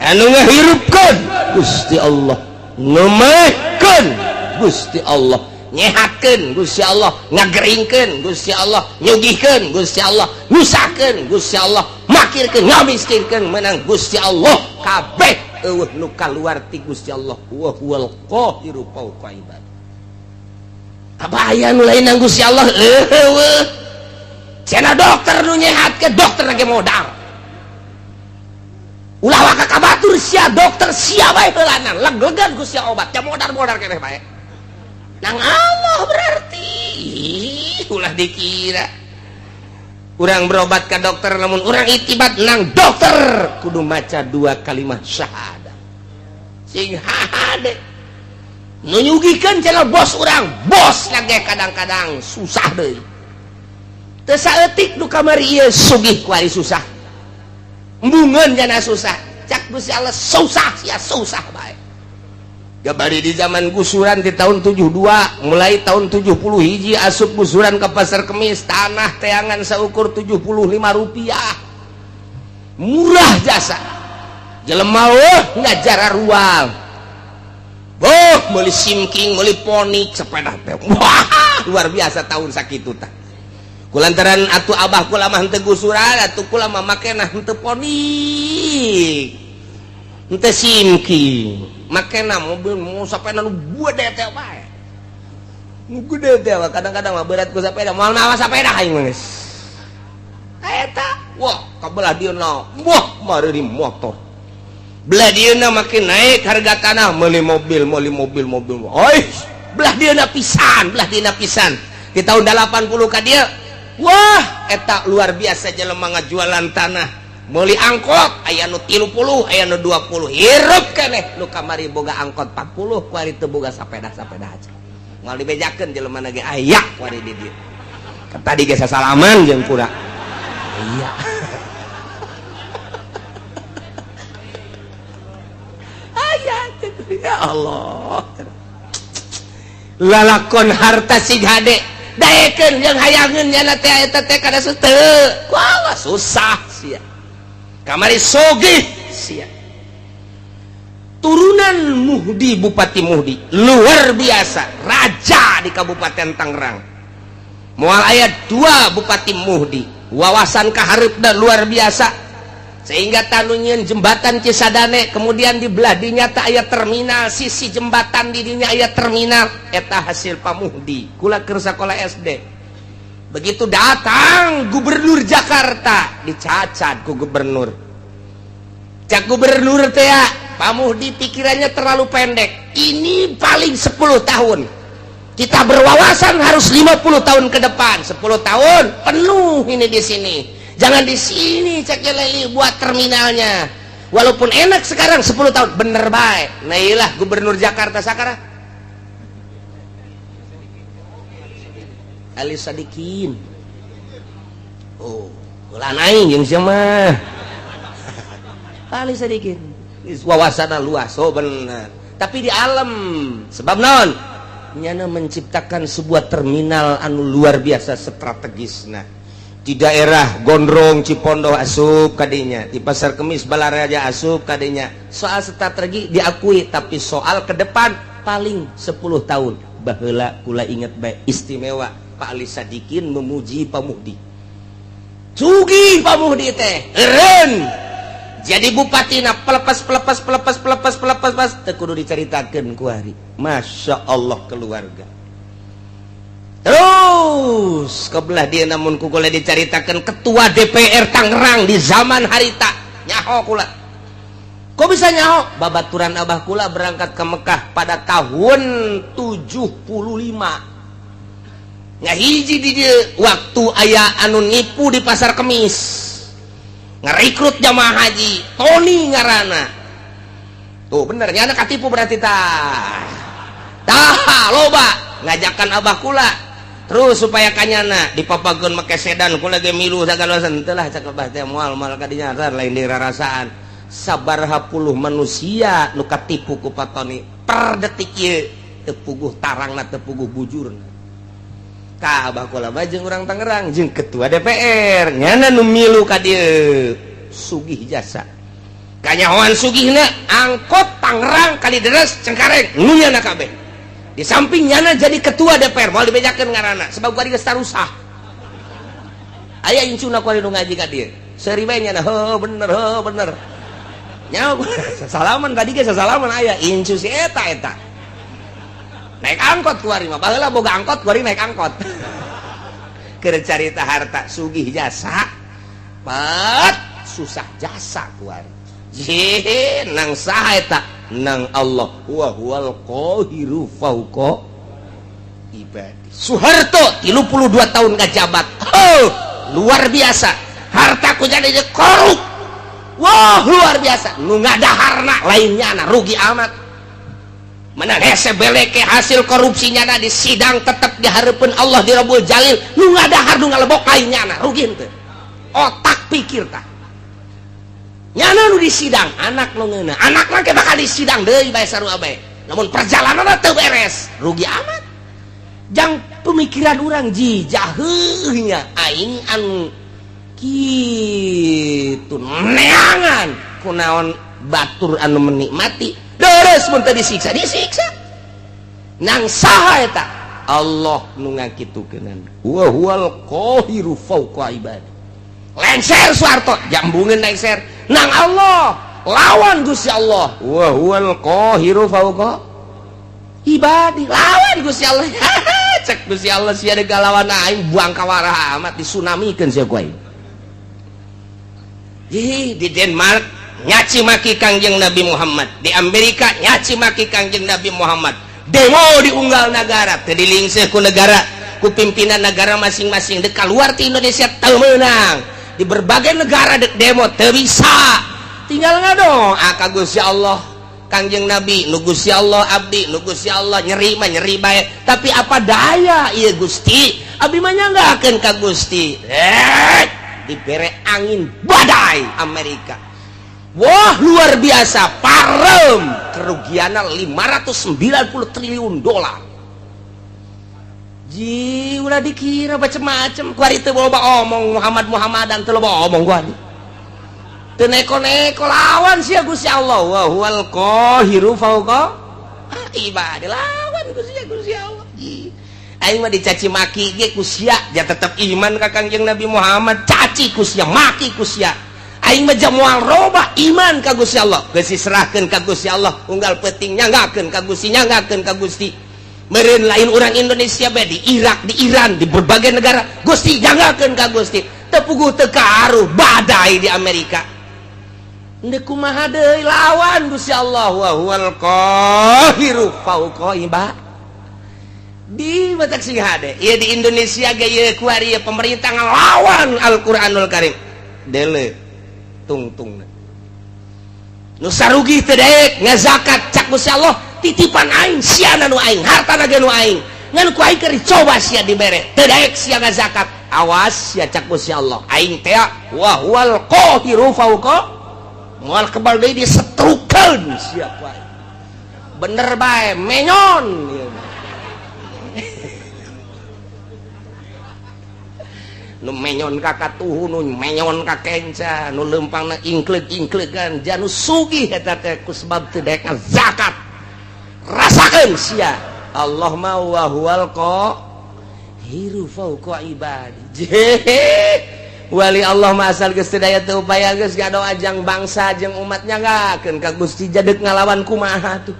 Anu ngahirupkeun Gusti Allah, nu maehkeun Gusti Allah, nyehatkeun Gusti Allah, ngageringkeun Gusti Allah, nyugihkeun Gusti Allah, nyusahkeun Gusti Allah, makirkeun, ngamiskinkeun menang Gusti Allah. Kabeh eueuh nu kaluar ti Gusti Allah. Wa huwal qahiru fauqa ibad. Apa aya nu lain nang Gusti Allah? Eueuh. Cenah dokter nu nyehatkeun, dokter lagi modal. Ulah waka ka batur sia dokter sia bae heulanan, leg-legan ku sia obat, ya modar-modar keneh bae. Nang Allah berarti ulah dikira urang berobat ke dokter, namun urang itibat nang dokter kudu maca dua kalimat syahadat. Sing hade nu nyugihkeun cenah bos urang, bos lagi kadang-kadang susah deui. Teu saeutik nu kamari ieu sugih kuari susah. Embungeun jana susah. Cak Gusti Allah susah sia susah bae. Gabari di zaman gusuran di tahun 72, mulai tahun 70 hiji asup gusuran ke Pasar Kemis, tanah teangan seukur 75 rupiah. Murah jasa. Jelema weh ngajara rual. Boh, meuli simking, meuli ponik sepeda teh. Wah, luar biasa tahun sakitu tah. Kulantaran atuh abah kula mah henteu gusuran, atuh kula mah makena henteu ponik. Henteu simking. Makena mobil mau sepeda nu gede teh bae. Nu gede teh kadang-kadang mah berat ku sepeda, moal mawa sepeda aing mah geus. Eta, wah, kabelah dieuna. Wah, mari di motor. Belah dieuna makin naik harga tanah, meuli mobil, meuli mobil, mobil. Oi, belah dieuna pisan, belah dieuna pisan. Di tahun 80 ka dieu, wah, eta luar biasa jelema ngajualan tanah. Meuli angkot aya nu 30, aya nu 20. Hirup keneh nu kamari boga angkot 40, kuari teu boga sapeda-sapeda aja. Moal dibejakeun jelema ge aya kuari di dieu. Tadi ge sasalaman jeung kura. Iya. Aya ya Allah. Lalakon harta sig hade. Daekeun jeung hayangeun nyana teh eta teh kada teu. Wah, susah sia. Kamari sogih sia. Turunan Muhdi, Bupati Muhdi luar biasa, raja di Kabupaten Tangerang. Moal aya dua Bupati Muhdi, wawasan kaharepna luar biasa, sehingga tanu nyieun jembatan Cisadane. Kemudian di belah dinya tak aya terminal, sisi jembatan di dinya aya terminal, eta hasil Pak Muhdi. Kula keur sakola SD, begitu datang gubernur Jakarta, dicacat ku gubernur. Cak gubernur teh, "Pak Muhdi pikirannya terlalu pendek. Ini paling 10 tahun. Kita berwawasan harus 50 tahun ke depan. 10 tahun penuh ini di sini. Jangan di sini," cek Leli, "buat terminalnya. Walaupun enak sekarang, 10 tahun bener baik." Nah, iyalah gubernur Jakarta sekarang Ali Sadikin. Oh, ulah aing jeung sia mah. Ali Sadikin wawasanna luas. Oh, bener, tapi di alam sebab non nyana menciptakan sebuah terminal anu luar biasa strategis. Nah, di daerah Gondrong, Cipondoh asup kadinya, di Pasar Kemis, Balaraja asup kadinya. Soal strategi diakui, tapi soal ke depan paling 10 tahun. Baheula kula inget baik, istimewa Pak Ali Sadikin memuji Pak Muhdi. Sugih Pak Muhdi teh, eureun jadi bupati na pelepas pelepas pelepas pelepas pelepas pas teu kudu dicaritakeun ku hari. Masya Allah, keluarga terus kebelah dia. Namun ku kula dicaritakan ketua DPR Tangerang di zaman harita nyaho kula. Kok bisa nyaho? Babaturan abah kula berangkat ke Mekah pada tahun 75, ngahiji di dia waktu aya anu nipu di Pasar Kemis, ngerekrut jamaah haji, Tony ngarana. Tuh, bener nyana katipu berarti. Tah tah, loba ngajakan abah kula terus supaya kanyana dipapageun make sedan. Kula ge milu sagala. Teu lah, cak abah teh, moal moal kadinya, lain dirarasaan. Sabaraha puluh manusia nu katipu ku Pak Tony per detik ieu teu puguh tarangna, teu puguh bujurna. Ka abah kula mah jeung urang Tangerang jeung ketua DPR nyana nu milu ka dieu. Sugih jasa, kanyahoan sugihna, angkot Tangerang, Kalideres, Cengkareng nu nyana kabeh. Di samping nyana jadi ketua DPR, moal dibejakeun ngaranna sebab gua geus tarusah. Aya incuna ku nu ngaji ka dieu, seuri bae nyana, heuh bener, heuh bener. Nyaho salaman tadi ge, sasalaman aya incu si eta. Eta naik angkot kuari mah, baheula boga angkot kuari, naik angkot keur carita harta. Sugih jasa, pat susah jasa kuari. Jih, nang saha eta? Nang Allah. Wa huwal qahiru fauqa ibadi. Soeharto 32 tahun ngajabat, oh, luar biasa. Harta ku jadi korup, wah, luar biasa. Nu ngadaharna lainnya na, rugi amat. Menang hese beleke hasil korupsinya na, di sidang tetap diharapkan Allah di Rabbul Jalil. Nu ngadahar, nu ngalebok lainnya na, rugi henteu? Otak pikir tah, nyana nu di sidang anak nu ngeuna, anak mah bakal di sidang deui bae, sarua bae. Namun perjalanan teu beres, rugi amat. Jang pemikiran orang ji jaheuhnya aing anu kitu neangan kunaon batur anu menikmati deres mun teu disiksa, disiksa nang saha eta? Allah nu ngakitukeunana. Wa huwal qahiru fauqa ibadi. Lengser Soeharto, jambungeun lengser nang Allah, lawan Gusti Allah. Wa huwal qahiru fauqa ibadi, lawan Gusti Allah. Cek Gusti Allah, sia deuk lawan aing, buang kawarah amat, disunamikeun sia ku aing. Di Denmark nyaci maki Kangjeng Nabi Muhammad, di Amerika nyaci maki Kangjeng Nabi Muhammad, demo di unggal negara teu dilingseh ku negara, ku pimpinan negara masing-masing. Dek keluar ti Indonesia teu meunang. Di berbagai negara dek demo teu bisa, tinggal ngadoa ka Gusti Allah, Kangjeng Nabi nu Gusti Allah, abdi nu Gusti Allah. Nyeri mah nyeri bae, tapi apa daya ieu Gusti, abdi mah nyanggakeun ka Gusti. Dibere angin badai Amerika, wah, luar biasa, parem, kerugiannya 590 triliun dolar. Ji. Ulah dikira macem-macem. Kuari teu loba omong Muhammad Muhammadan, teu loba omong kuari. Teu neko-neko, lawan sia Gusti Allah. Wa huwal qahiru fauqa ibadi, lawan Gusti Gusti Allah. Aing mah dicaci maki ge ku sia ja tetep iman ka Kangjeng Nabi Muhammad. Caci ku sia, maki ku sia, aing mah moal roba iman ka Gusti Allah. Geus diserahkeun ka Gusti Allah, unggal peuting nyanggakeun ka Gusti, nyanggakeun ka Gusti. Meureun lain urang Indonesia bae, di Irak, di Iran, di berbagai negara, Gusti, nyanggakeun ka Gusti. Teu puguh teu karuh badai di Amerika. Ndek kumaha deui, lawan Gusti Allah. Wa huwal qahiru fauqa ibad di batak sing hade. Ieu di Indonesia ge ieu kuari ieu pemerintah ngelawan Al-Qur'anul Karim. Dele tungtung nu sarugi teu daek ngazakat, cak Gusti Allah, titipan aing, siana nu aing, hartana ge nu aing, ngan ku aing keur dicoba. Sia dibere, teu daek sia ngazakat, awas sia, cak Gusti Allah. Aing teh wa huwal qahiru fauqa, moal kebal deui disetrukeun sia ku aing. Bener bae menyon ieu. Nu menyon ka katuhu, nu menyon ka kenca, nu leumpangna ingkleug-ingklegan, janu sugih eta teh ku sebab teu daek zakat. Rasakeun sia. Allah mah wa huwal qahiru fauqa ibadi. Wali Allah mah asal geus teu daya teu upaya, geus ngadoa jang bangsa jeung umat, nyanggakeun ka Gusti. Jadek ngalawan kumaha tuh?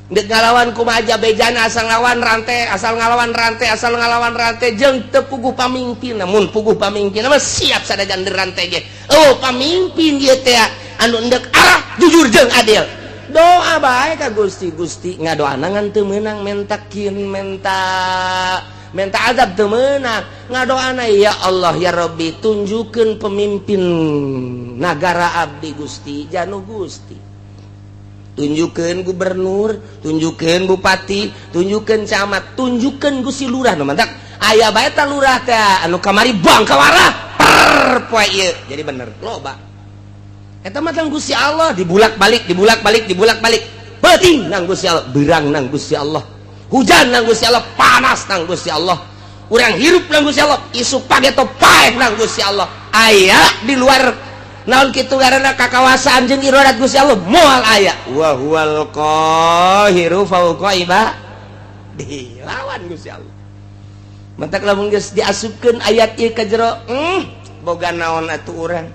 Dek ngalawan kumaha aja bejana, asal ngalawan rantai, asal ngalawan rantai, asal ngalawan rantai jeung teu puguh pamimpin. Namun puguh pamimpin mah siap sadajan rantai ge. Oh, pamimpin ieu teh anu endek arah jujur jeung adil. Doa bae ka Gusti. Gusti, ngadoana ngan teu meunang, mentakin menta menta azab teu meunang. Ngadoana, ya Allah, ya Rabbi, tunjukkeun pemimpin nagara abdi, Gusti, janu Gusti tunjukkan gubernur, tunjukkan bupati, tunjukkan camat, tunjukkan Gusti lurah. Nu mantak aya bae ta lurah teh anu kamari buang kawarah per poe ieu jadi bener loba. Eta mah tang Gusti Allah, dibulak-balik, dibulak-balik, dibulak-balik. Peuting nang Gusti Allah, beurang nang Gusti Allah, hujan nang Gusti Allah, panas nang Gusti Allah, urang hirup nang Gusti Allah, isuk pageto paeh nang Gusti Allah. Aya di luar naon kitu karena kakawasaan jeung iradat Gusti Allah? Moal aya. Wa huwal qahiru fauqa ibadi, lawan Gusti Allah. Mantak lamun geus diasupkeun ayat ieu ka jero, boga naon atuh urang?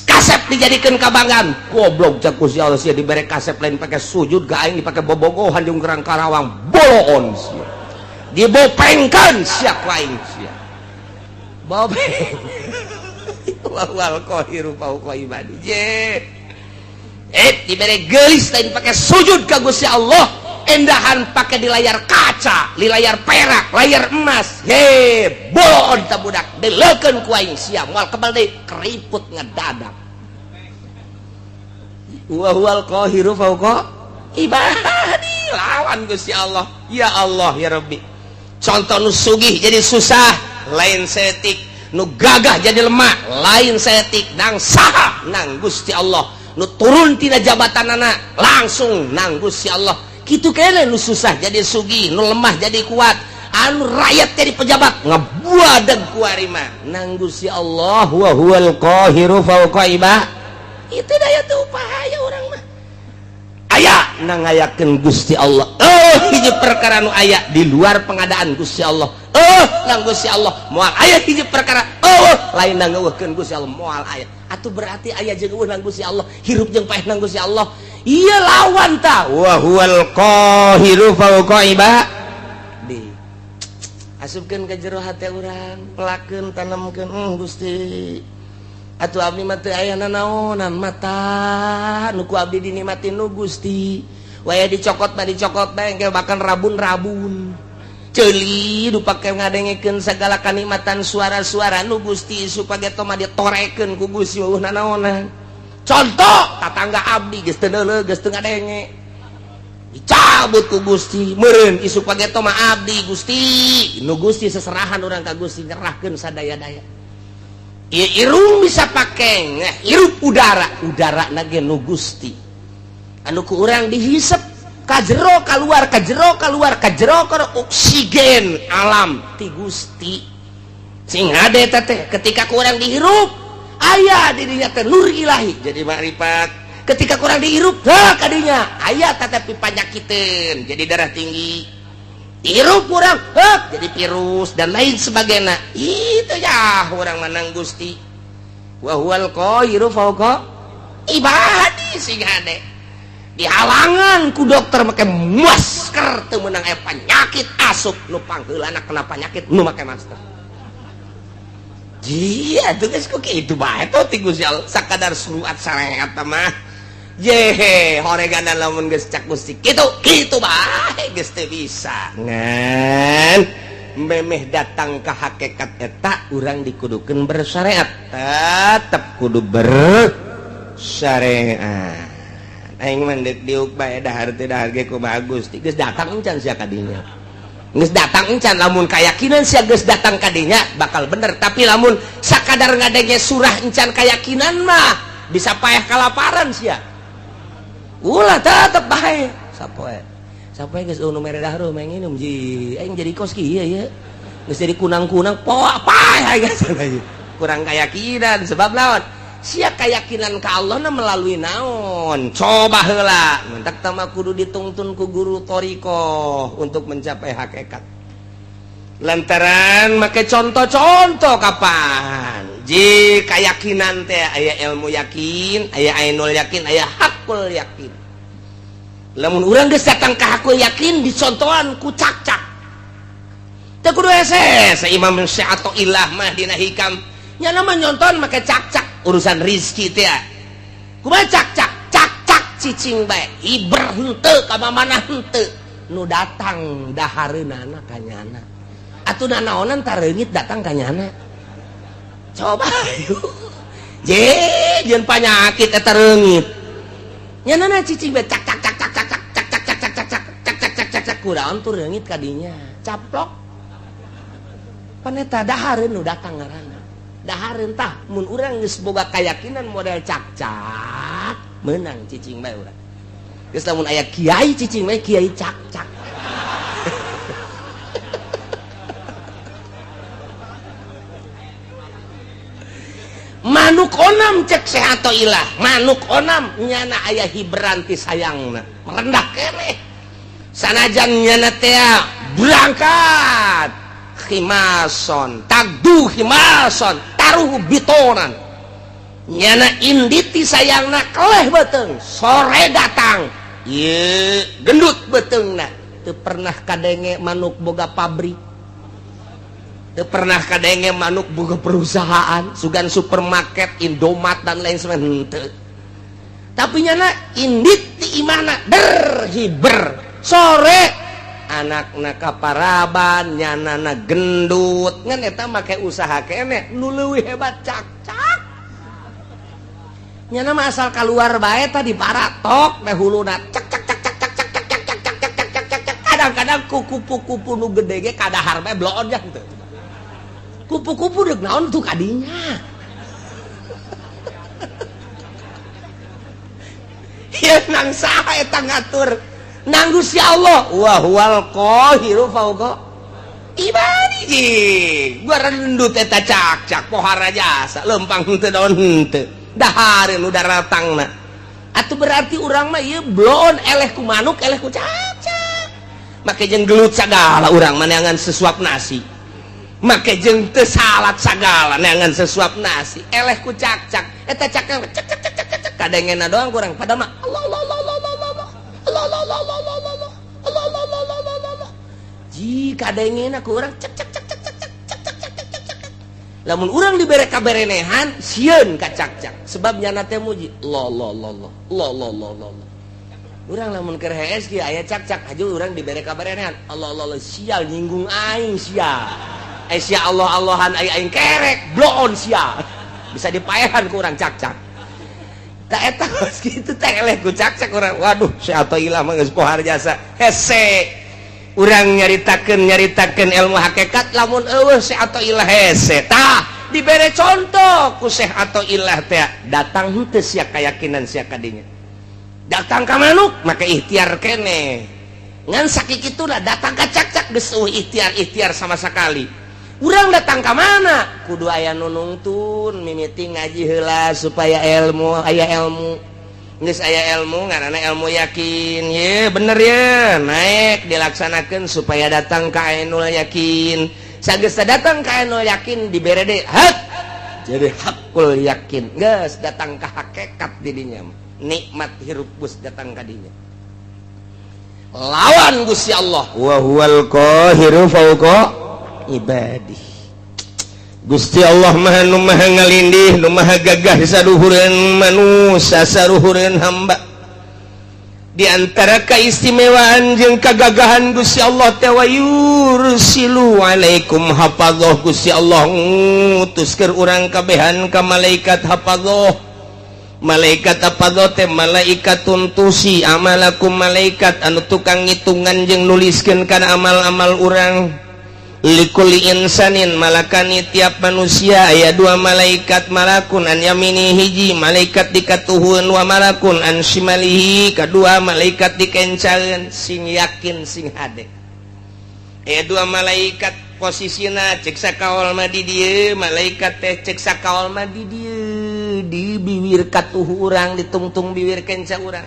Kasep dijadikeun kabanggaan, goblok, cak Gusti Allah. Sia dibere kasep lain pake sujud ka aing, dipake bobogohan jeung gerang Karawang, boloon sia, dibopengkeun sia ku aing, sia bopeng. Wal qahiru fauqa ibadi. Je eh dibere geulis lain pakai sujud ka Gusti Allah, endahan pakai di layar kaca, di layar perak, layar emas. He, boloon ta budak, deleukeun ku aing sia, moal kebal deui, keriput ngedadak. Wa huwal qahiru fauqa ibadi, lawan Gusti Allah. Ya Allah, ya Rabbi. Contoh nu sugih jadi susah lain setik, nu gagah jadi lemah lain setik, nang saha? Nang Gusti Allah. Nu turun tina jabatan anak langsung nang Gusti Allah. Kitu kene, nu susah jadi sugih, nu lemah jadi kuat, anu rakyat jadi pejabat, ngebuadeg kuari mah nang Gusti Allah. Wa huwal qahiru fauqa itu daya teu upaya urang mah aya nang ngayakeun Gusti Allah. Oh, hiji perkara nu aya di luar pengadaan Gusti Allah, oh, nang Gusti Allah. Moal aya hiji perkara, oh, lain nang ngeuweuhkeun Gusti Allah, moal aya. Atuh berarti aya jeung euweuh nang Gusti Allah, hirup jeung paeh nang Gusti Allah. Iya, lawan ta. Wa huwal qahiru fauqa ibadi. Asupkeun ka jero hate urang, pelakeun, tanemkeun. Gusti, atuh abdi mah teu aya nanaonan, mata nu ku abdi dinikmatin nu Gusti. Waya dicokot mah dicokot bae engke, bahkan rabun-rabun ceuli du pake ngadengekeun segala kanikmatan suara-suara nu Gusti, supaya mah ditorekeun ku Gusti, eueuh nanaonan. Contoh tatangga abdi geus teu neuleuh, geus teu ngadenge, dicabut ku Gusti meureun isuk pageto mah abdi. Gusti nu Gusti, seserahan urang ka Gusti, nyerahkeun sadaya-daya. Irung bisa pake hirup udara, udara nage nu Gusti, anu ku urang dihisep. Kajero keluar, kajero keluar, kajero ke oksigen alam ti Gusti. Sing hade teh ketika kurang dihirup aya dirinya teh nur ilahi jadi makrifat. Ketika kurang dihirup heh kadinya aya tetapi panyakiteun jadi darah tinggi. Dihirup kurang heh jadi virus dan lain sebagainya. Itu ya orang menang Gusti. Wa huwal qahiru fawqa ibadi. Sing hade dihalangan ku dokter make masker teu meunang, aya penyakit asup nu pangheulana kena penyakit nu make masker. Iya, tuh geus ku kitu bae tuh ti Gusti Allah sakadar surat syariat mah. Jehe, horegan lamun geus cak Gusti kitu, kitu bae geus teu bisa. Ngan memeh datang ke hakikat eta urang dikudukeun bersyariat. Tetep kudu bersyariat. Aing mah deuk diuk bae dahar teu dahar ge kumaha Gusti. Geus datang encan sia ka dinya. Geus datang encan, lamun kayakinan sia geus datang ka dinya bakal bener, tapi lamun sakadar ngadenge surah encan kayakinan mah bisa payah kalaparan sia. Ulah tetep bae sapoe. Sapoe geus nu mere dahar mah nginum ji. Aing jadi kos kieu ye. Geus jadi kunang-kunang poa paeh geus. Kurang keyakinan sebab naon? Sia keyakinan ka Allah na melalui naon? Coba heula. Mentak tama kudu ditungtun ku guru thoriqoh untuk mencapai hakikat. Lantaran make contoh-contoh kapan? Ji keyakinan teh aya ilmu yakin, aya ainul yakin, aya hakul yakin. Lamun urang geus datang ka hakul yakin dicontohan ku cak-cak. Teu kudu hese, Imam Syathoillah mah dina hikam nya mah nyonton make cak-cak urusan rizki teh. Kumaha cak-cak? Cak-cak cicing bae, hiber henteu ka mana henteu. Nu datang dahareunana ka nyana. Atuh nanaonan tareungit datang ka nyana. Coba je jeung panyakit eta reungit. Nyanana cicing bae cak cak cak cak cak cak cak cak cak cak cak cak cak cak cak cak kudaon tuh reungit ka dinya. Caplok. Pan eta dahareun nu datang ngaranna. Dahareun tah mun urang geus boga kayakinan model cak-cak meunang cicing bae urang. Geus lamun aya kiai cicing bae kiai cak-cak. Manuk onam cek Syathoillah, manuk onam nyana aya hiberan ti sayangna, merendah keneh. Sanajan nyana teh berangkat khimason, tagdu khimason, taruh bitonan. Nyana inditi sayangna keleh beuteung, sore datang. Ieu gendut beuteungna, teu pernah kadenge manuk boga pabrik. Teu pernah kadenge manuk boga perusahaan, sugan supermarket, Indomaret dan lain sebagainya henteu. Tapi nyana indit ti imahna derhiber. Sore anakna kaparaban, nyanana gendut. Ngan eta make usaha keneh nu leuwih hebat cak-cak. Nyana mah asal keluar bae tadi paratok teh huluna cak cak cak cak cak cak cak cak cak cak cak cak cak cak. Kadang-kadang ku kupu-kupu nu gede ge kadahar bae bloon jang teu. Kupu-kupu deuk naon tuh kadinya. Ieu nang saha eta ngatur? Nang Gusti Allah. Wa huwal qahiru fawqa ibadihi. Gua rendut eta cak-cak pohara jasa lempang henteu daun henteu. Dahareun nu daratangna. Atuh berarti urang mah ieu bloon eleh ku manuk eleh ku cak-cak. Make jeung gelut sagala urang mah neangan sesuap nasi. Make jeung teu salat sagala neangan sesuap nasi. Eleh ku cak-cak. Eta cak-cak cak cak cak cak cak kadengena doang kurang padahal mah Allah Allah Allah Allah Allah Allah Allah Allah Allah Allah Allah Allah Allah Allah Allah. Ji kadengena ku urang cak cak cak cak cak cak cak cak cak cak cak. Lamun urang dibere kaberenehan sieun ka cak-cak sebab nyana teh muji Allah Allah Allah Allah Allah Allah Allah Allah. Urang lamun keur hees kieu aya cak-cak aju urang dibere kaberenehan Allah Allah Allah sial nyinggung aing sia. Eh sia Allah Allahan aing aing kerek bloon sia. Bisa dipaehan ku urang cak-cak. Tak eta geus kitu teh eleh ku cak-cak urang. Waduh Syathoillah mah geus pohar jasa. Hese. Urang nyaritakeun ilmu hakikat lamun eueuh Syathoillah hese. Tah dibere contoh ku Syathoillah teh datang henteu sia kayakinan sia kadinya. Datang ka manuk make ikhtiar kene. Ngan sakituna datang ka cakcak geus euweuh ikhtiar-ikhtiar sama sekali. Urang datang ka mana? Kudu aya nu nungtun, mimiti ngaji heula supaya ilmu, aya ilmu. Geus aya ilmu, ngaranna ilmu yakin. Ye, bener ya, naik dilaksanakeun supaya datang ka ainul yakin. Sageus datang ka ainul yakin, dibere deui hak. Jadi hakul yakin. Geus datang ka hakikat didinya. Nikmat hirup geus datang ka dinya. Lawan Gusti Allah. Wa huwal qahiru fawqa ibadih. Gusti Allah maha nu maha ngalindih, nu maha gagah saluhureun manusia, saluhureun hamba. Di antara keistimewaan jeung kagagahan Gusti Allah teh, wa yursilu alaikum hafadzah. Gusti Allah ngutus keur urang kabehan ka malaikat hafadzah. Malaikat hafadzah teh malaikatun tuhsi amalakum, malaikat anu tukang ngitungan jeung nuliskeun kana amal-amal urang. Likulli insanin malakani, tiap manusia aya dua malaikat, malakun an yamini, hiji malaikat dikatuhun, wa malakun an shimalihi, kedua malaikat dikencaeun. Sing yakin, sing hade, aya dua malaikat. Posisina cek sakaol mah di dieu malaikat teh, cek sakaol mah di dieu, di bibir katuhu urang, ditungtung bibir kenca urang.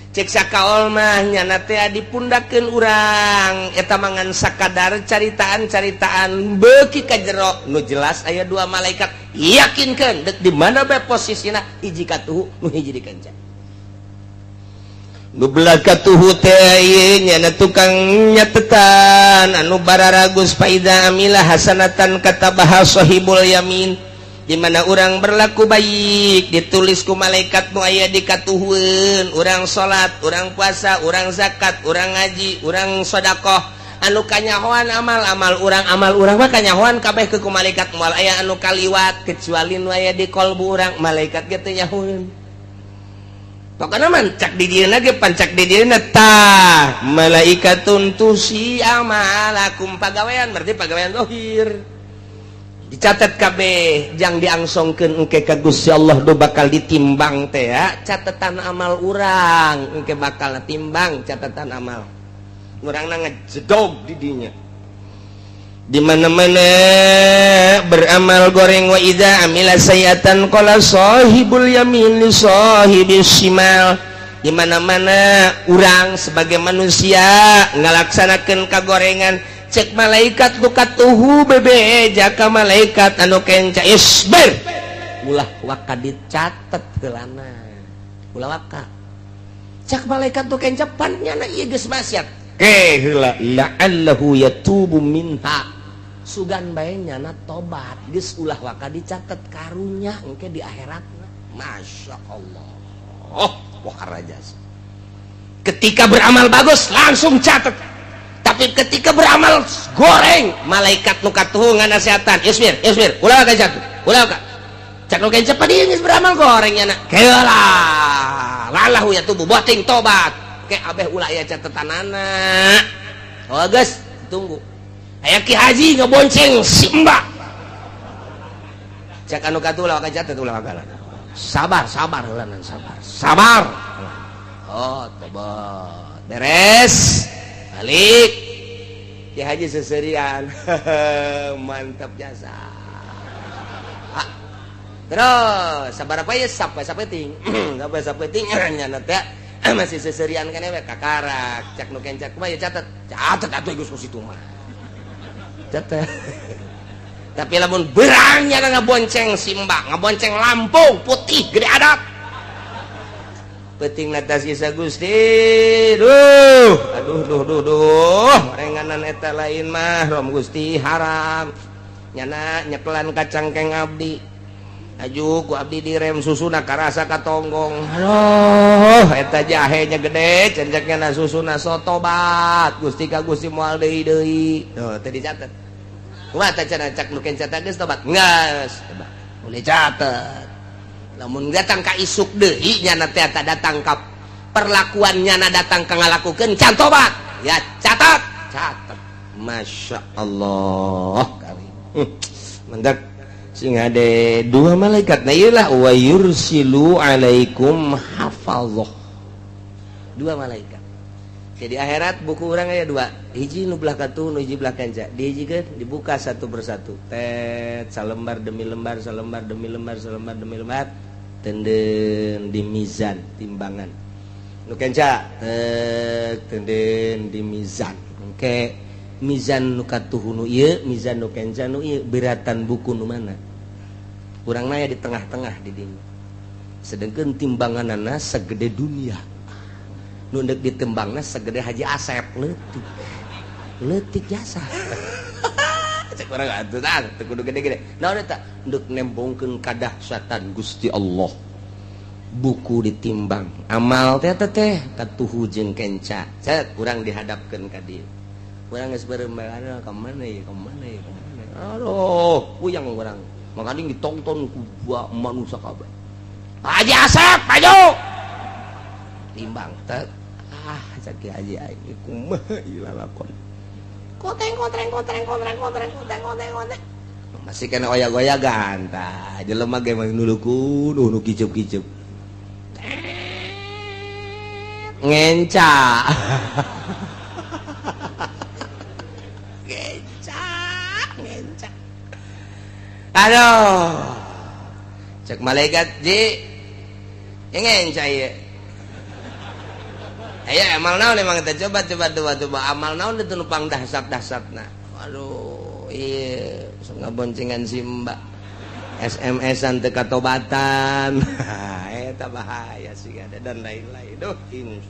Cek sakaol mah nyana teh dipundakeun urang. Eta mangan sakadar caritaan-caritaan beuki ka jero. Nu jelas aya dua malaikat, yakinkeun dek di mana bae posisina, hiji katuhu, nu hiji di kenca. Nu belah katuhu teh ieu nyana tukang nyatetan anu bararagus. Faidza amila hasanatan katabaha sahibul yamin. Di mana orang berlaku baik ditulis ku malaikat nu aya di katuhueun. Urang salat, urang puasa, urang zakat, urang ngaji, urang sedekah, anu kanyahoan amal-amal urang, amal urang mah kanyahoan kabeh ke ku malaikat, moal aya anu kaliwat kecuali nu aya di kolbu urang, malaikat ge teu nyahoeun. Pokokna mah cak di dieuna ge, pancak di dieuna tah malaikatun tuhsi amalakum, pagawean, berarti pagawean zahir dicatat kabeh jang diangsongkeun engke ka Gusti Allah. Do bakal ditimbang teh ya catatan amal urang, engke bakal timbang catatan amal urang, ngejedog di dinya. Di mana-mana beramal goreng, wa idza amila sayiatan qala sahibul yamin li sahibis shimal. Di mana-mana urang sebagai manusia ngalaksanakeun kagorengan, cek malaikat nu katuhu bebe jaka malaikat anu kenca, "Isbir, ulah waka dicatet heulana, ulah waka." Cek malaikat nu kenca, "Pan nyana ieu geus maksiat ke heula, la'allahu yatubu minha, sugan bae nyana tobat, geus ulah waka dicatet, karunya engke di akhirat." Masya Allah, oh wah raja. Ketika beramal bagus langsung catat, tapi ketika beramal goreng, malaikat nu katuhu nganasehatan, "Isbir, isbir, ulah ka catat, ulah ka." Cak nu kenca, "Padi geus beramal goreng nya, keula lalahu yatubu, boting tobat ke abeh ulah aya catetanana." Oh geus, tunggu. Aya Ki Haji ngebonceng si Mbak, cek anu katuh, "Ulah ka catet, ulah ka, sabar, sabar heula, sabar, sabar." Oh tobat, beres, balik. Ki Haji seserian, mantap jasa. Ah, terus sabar apa ya, sampai sapeting, sampai sapeting nyana teh masih seserian kan we kakarak. Cak nu kencak, "Kumaha ya, catet?" "Catet atuh, geus situ mah catet." Tapi lamun berangnya ngabonceng simba, ngabonceng Lampung putih gede adat, penting atas Isa Gusti, duh, aduh, duh, duh, duh, renganan eta lain mah rom Gusti, haram nyana nyekelan kacangkeng abdi, aju ku abdi direm, susuna karasa katonggong, aduh, eta jahenya gede cenceknya na susuna, so tobat Gusti ka Gusti, moal deui deui. Tuh teu dicatet. Kumaha teh cenah cak nu kenca, "Geus tobat?" "Geus," boleh catet. Lamun datang ka isuk deui nyana teh datang ka perlakuan nyana, datang ka ngalakukeun can tobat ya, catat, catat. Masya Allah karim. Mendak sing ada dua malaikat. Nah, iyalah, wa yursilu alaikum hafazah. Dua malaikat. Jadi akhirat buku urang aya dua, hiji nu belah katuhu, nu hiji belah kenca. Dihijikeun, dibuka satu persatu, tet, salembar demi lembar, salembar demi lembar, salembar demi lembar, tenden di mizan, timbangan. Nu kenca tet, tenden di mizan. Engke mizan nu katuhu nu ieu, mizan nu kenca nu ieu, beratan buku nu mana? Urang naya di tengah-tengah di dinya. Sedangkan timbanganana segede dunia. Nu deuk ditembangna segede Haji Asep, leutik. Leutik jasa. Cek urang atuh tah, teu kudu gede-gede. Naon eta? Deuk nembongkeun kadahsyatan Gusti Allah. Buku ditimbang. Amal teh teh katuhu jeung kenca. Cet, urang dihadapkeun ka dieu. Urang geus beureum, ka mana ieu, ka mana ieu, ka mana. Aduh, puyang urang. Makanya ditonton ku manusia kabeh. Haji Asep, maju. Timbang tet. Ah, cek Haji aing kumaha ieu lalakon. Koteng kotreng kotreng kotreng kotreng kotreng kotreng kotreng. Masih kena oyak-oyagan tah. Jelema ge mah nulukun nu kicup-kicup. Ngenca. Ngenca, ngenca. Aduh. Cek malaikat, "Ji, ngenca ieu." Ayo amal naon emang kita coba coba coba coba amal naon itu nupang dahsat-dahsatna. Aduh, iya, ngaboncengan si Mbak. SMS-an teu katobatan. Eta bahaya sih ada dan lain-lain. Duh,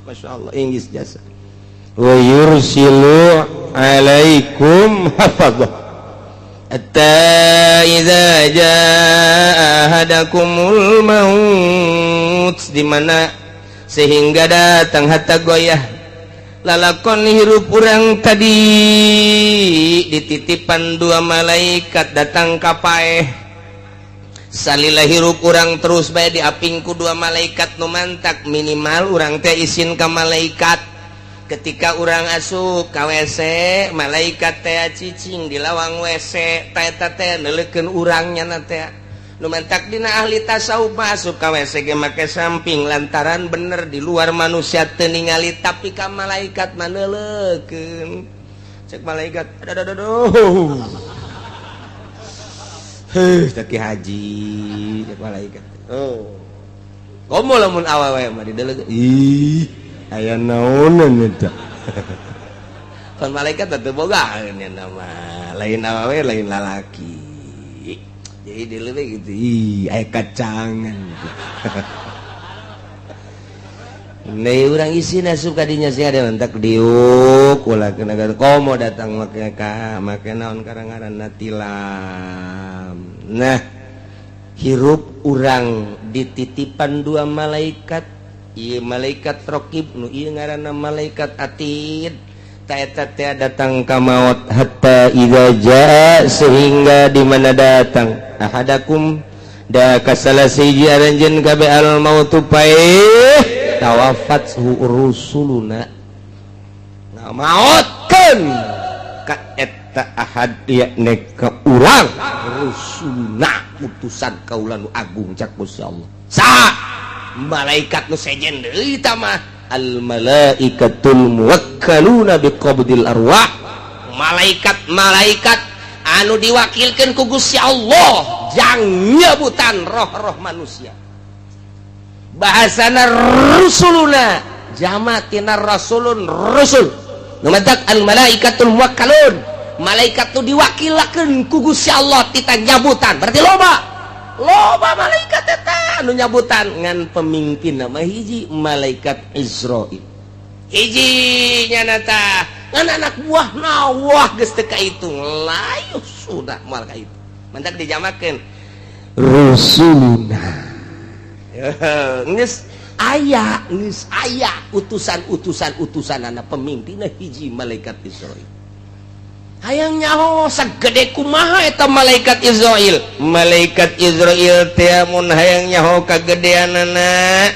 Masya Allah, Inggris jasa. Wa yursilu alaikum hafadzah. Hatta idza jaa ahadakumul maut, di mana sehingga datang hatta goyah lalakon hirup urang tadi dititipan dua malaikat datang ka paeh. Salila hirup urang terus bae diaping ku dua malaikat nu mantak minimal urang teh isin ka malaikat. Ketika urang asup ka WC, malaikat teh cicing di lawang WC, teh teh neuleukeun urangnya na teh. Nu mantak dina ahli tasawuf masuk ka WC ge make samping, lantaran bener di luar manusia teu ningali, tapi ka malaikat mah neuleukeun. Cek malaikat, aduh aduh aduh. Heuh, teh haji cek malaikat. Oh. Komo lamun awewe mah dideuleuk. Ih, aya naonan eta. Kan malaikat teh boga nya nama lain awewe lain lalaki. Jadi dileuleuk gitu, ih, aya kacangan. Nih urang isi asup kadinya sih ada mentak diuk ulah kena komo datang make ka make naon karang-ngaranna tilam. Nah, hirup urang dititipan dua malaikat, ieu malaikat raqib nu ieu ngaranna malaikat atid. Ta eta teh datang ka maut, hatta idza jaa, sehingga di mana datang ahadakum da kasala siji aranjeun kabeh al mautu paeh, tawafat rusuluna, ngamaotkeun ka eta ahad yakni ka urang, rusuluna utusan kaula nu agung. Cak Gusti Allah, sa malaikat nu sejen deui ta mah? Al malaikatul muwakkaluna biqabdil arwah, malaikat-malaikat anu diwakilkan ku Gusti Allah jang nyebutan roh-roh manusia. Bahasana rusuluna jama tina rasulun, rusul. Nu matak al malaikatul muwakkalun, malaikat nu diwakilakeun ku Gusti Allah tita nyabutan, berarti loba loba malaikat eta anu nyabutan, ngan pemimpin nama hiji, malaikat Izrail hiji nyana tah, ngan anak buah nawah geus teu kahitung, layu sudah moal kahitung. Mantak dijamakeun rusuluna. Geus aya, geus aya utusan-utusan, utusan anak pemimpinna hiji, malaikat Izrail. Hayang nyaho sagede kumaha eta malaikat Izrail? Malaikat Izrail teh mun hayang nyaho kagedeanana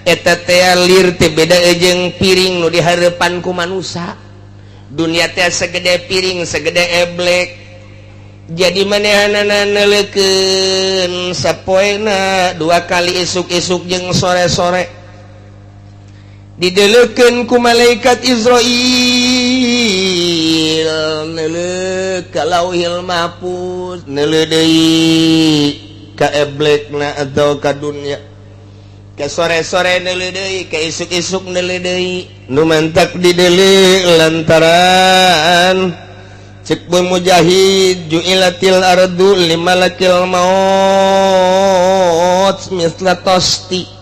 eta teh, lir teh beda jeung piring nu dihareupan ku manusia. Dunia teh segede piring, segede eblek. Jadi manehanana neuleukeun sapoena dua kali, isuk-isuk jeung sore-sore. Dideleukeun ku malaikat Izrail, neuleuh ka Lauhil Mahfuz, neuleuh deui ka eblekna atau ka dunya, ke sore-sore neuleuh deui, ke isuk-isuk neuleuh deui. Nu mantak dideuleu lantaran cek Mujahid, ju'ilatil ardu limalakil maut misla tosti.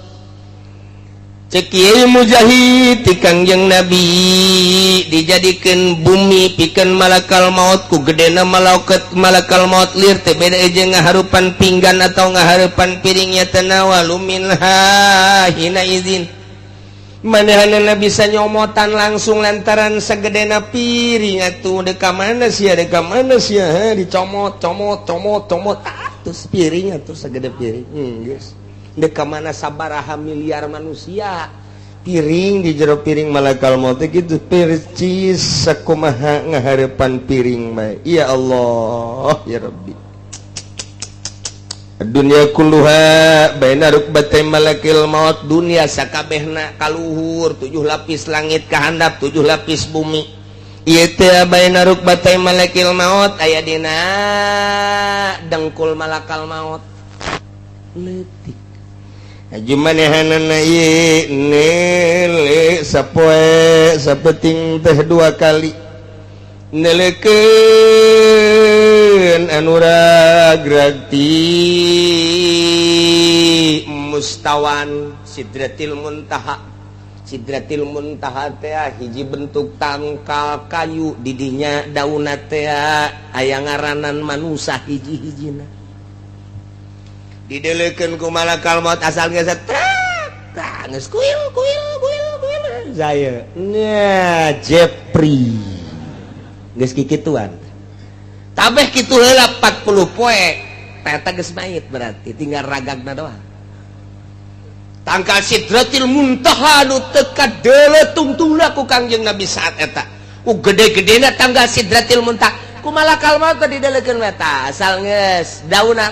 Cek Kiai Mujahid ti Kangjeng Nabi, dijadikan bumi pikeun malakal maut. Ku gedena malaikat malakal maut lir teh beda jeung ngaharupan pinggan atau ngaharupan piringnya. Tanawalu minha hina izin, manehna bisa nyomotan langsung lantaran segedena piring atuh. Deka mana sia, deka mana sia, dicomot, comot, comot, comot. Ah, terus piring atuh segede piring, geus deka mana sabaraha miliar manusia piring di jero piring malakal maut gitu percis sakumaha ngaharepan piring mah. Ya Allah, ya Rabbi, dunia kulluha baina rukbatay malakil maut. Dunia sakabehna kaluhur, tujuh lapis langit kahandap, tujuh lapis bumi ieu teh baina rukbatay malakil maut, aya dina dengkul malakal maut leutik. Manehanana nele sapoe sapeting teh dua kali, nelekeun anu ragrag ti mustawan Sidratil Muntaha. Sidratil Muntaha teh hiji bentuk tangkal kayu, didinya daunna teh aya ngaranan manusa hiji-hijina. Dideleukeun ku malakal maut, asal geus trak geus kuil kuil kuil kuil saya. Nah, Jepri geus kikituan tabeh kitu heula 40 poe eta geus mayit, berarti tinggal ragagna doang. Tangkal Sidratil Muntaha nu teu kadeuleu tungtungna ku Kangjeng Nabi saat eta, ku gede-gedena tanggal Sidratil Muntaha, ku malakal maut dideleukeun eta asal geus daunna.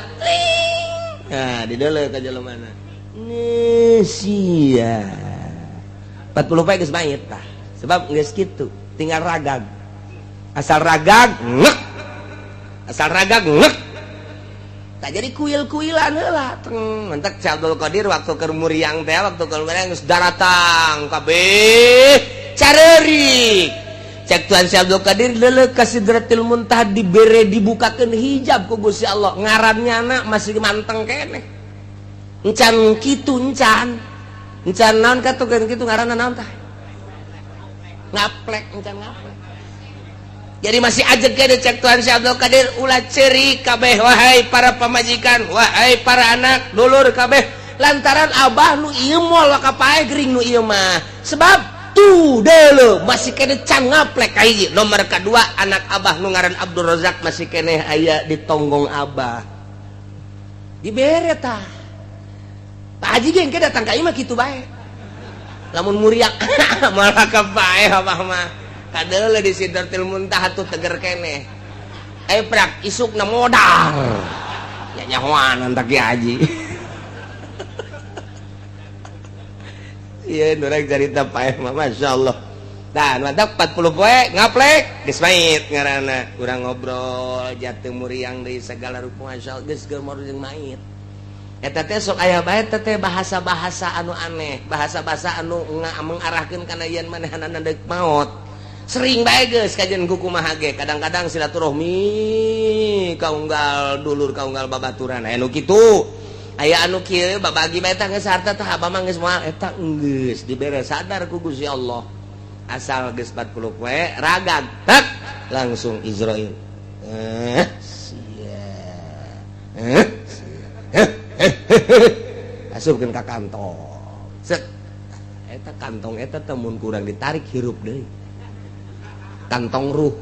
Nah, dideuleu ka jelema mana sia 40 poe geus mayit tah, sebab geus kitu tinggal ragag, asal ragag ngek, asal ragag ngek. Tak jadi kuil-kuilan heula teng mentek. Abdul Qadir waktu keur muriang teh, waktu keur muriang geus daratang kabeh careurik. Cek Tuhan Syekh Abdul Qadir, leuleuk ka Sidratil Muntaha, dibere, dibukakeun hijab ku Gusti Allah, ngarannya anak masih manteng keneh, encan kitu, encan encan naon katukeun kitu, ngaranna naon tah, ngaplek, encan ngaplek, jadi masih aja kene. Cek Tuhan Syekh Abdul Qadir, ulah cerik kabeh, wahai para pamajikan, wahai para anak dulur kabeh, lantaran abah nu ieu moal kapae gering nu ieu mah, sebab tuh dulu masih kene can ngaplek. Kahiji, nomor kedua, anak abah nu ngaran Abdul Razak masih kene aya di tonggong abah. Dibere tah Pak Haji ge engke datang ka imah kitu bae, lamun muriak malah kapae abah mah kadeule di Sidratil Muntaha tuh teger keneh. Eh, prak isukna modal ya, nyahoan entak Ki Haji. Iya, nurang cerita paeh mah, Masya Allah. Dan mantap 40 poe ngaplek geus mait ngaranna. Urang ngobrol jatuh muriang deui segala rupa, Masya Allah, geus geus jeung mait. Eta teh sok aya bae teh bahasa-bahasa anu aneh, bahasa-bahasa anu mengarahkeun kana yen manehanana deuk maot. Sering bae geus kajian ku kumaha ge, kadang-kadang silaturahmi kaunggal dulur, kaunggal babaturan aya nu kitu. Aya anu kieu babagi bae tah, geus harta tah abah mah geus moal eta, geus dibere sadar ku Gusti Allah. Asal geus 40 poe ragag tak langsung Izrail. Eh sia. Eh sia. Asupkeun ka kantong. Set. Eta kantong eta teh mun kurang ditarik hirup deui. Kantong ruh.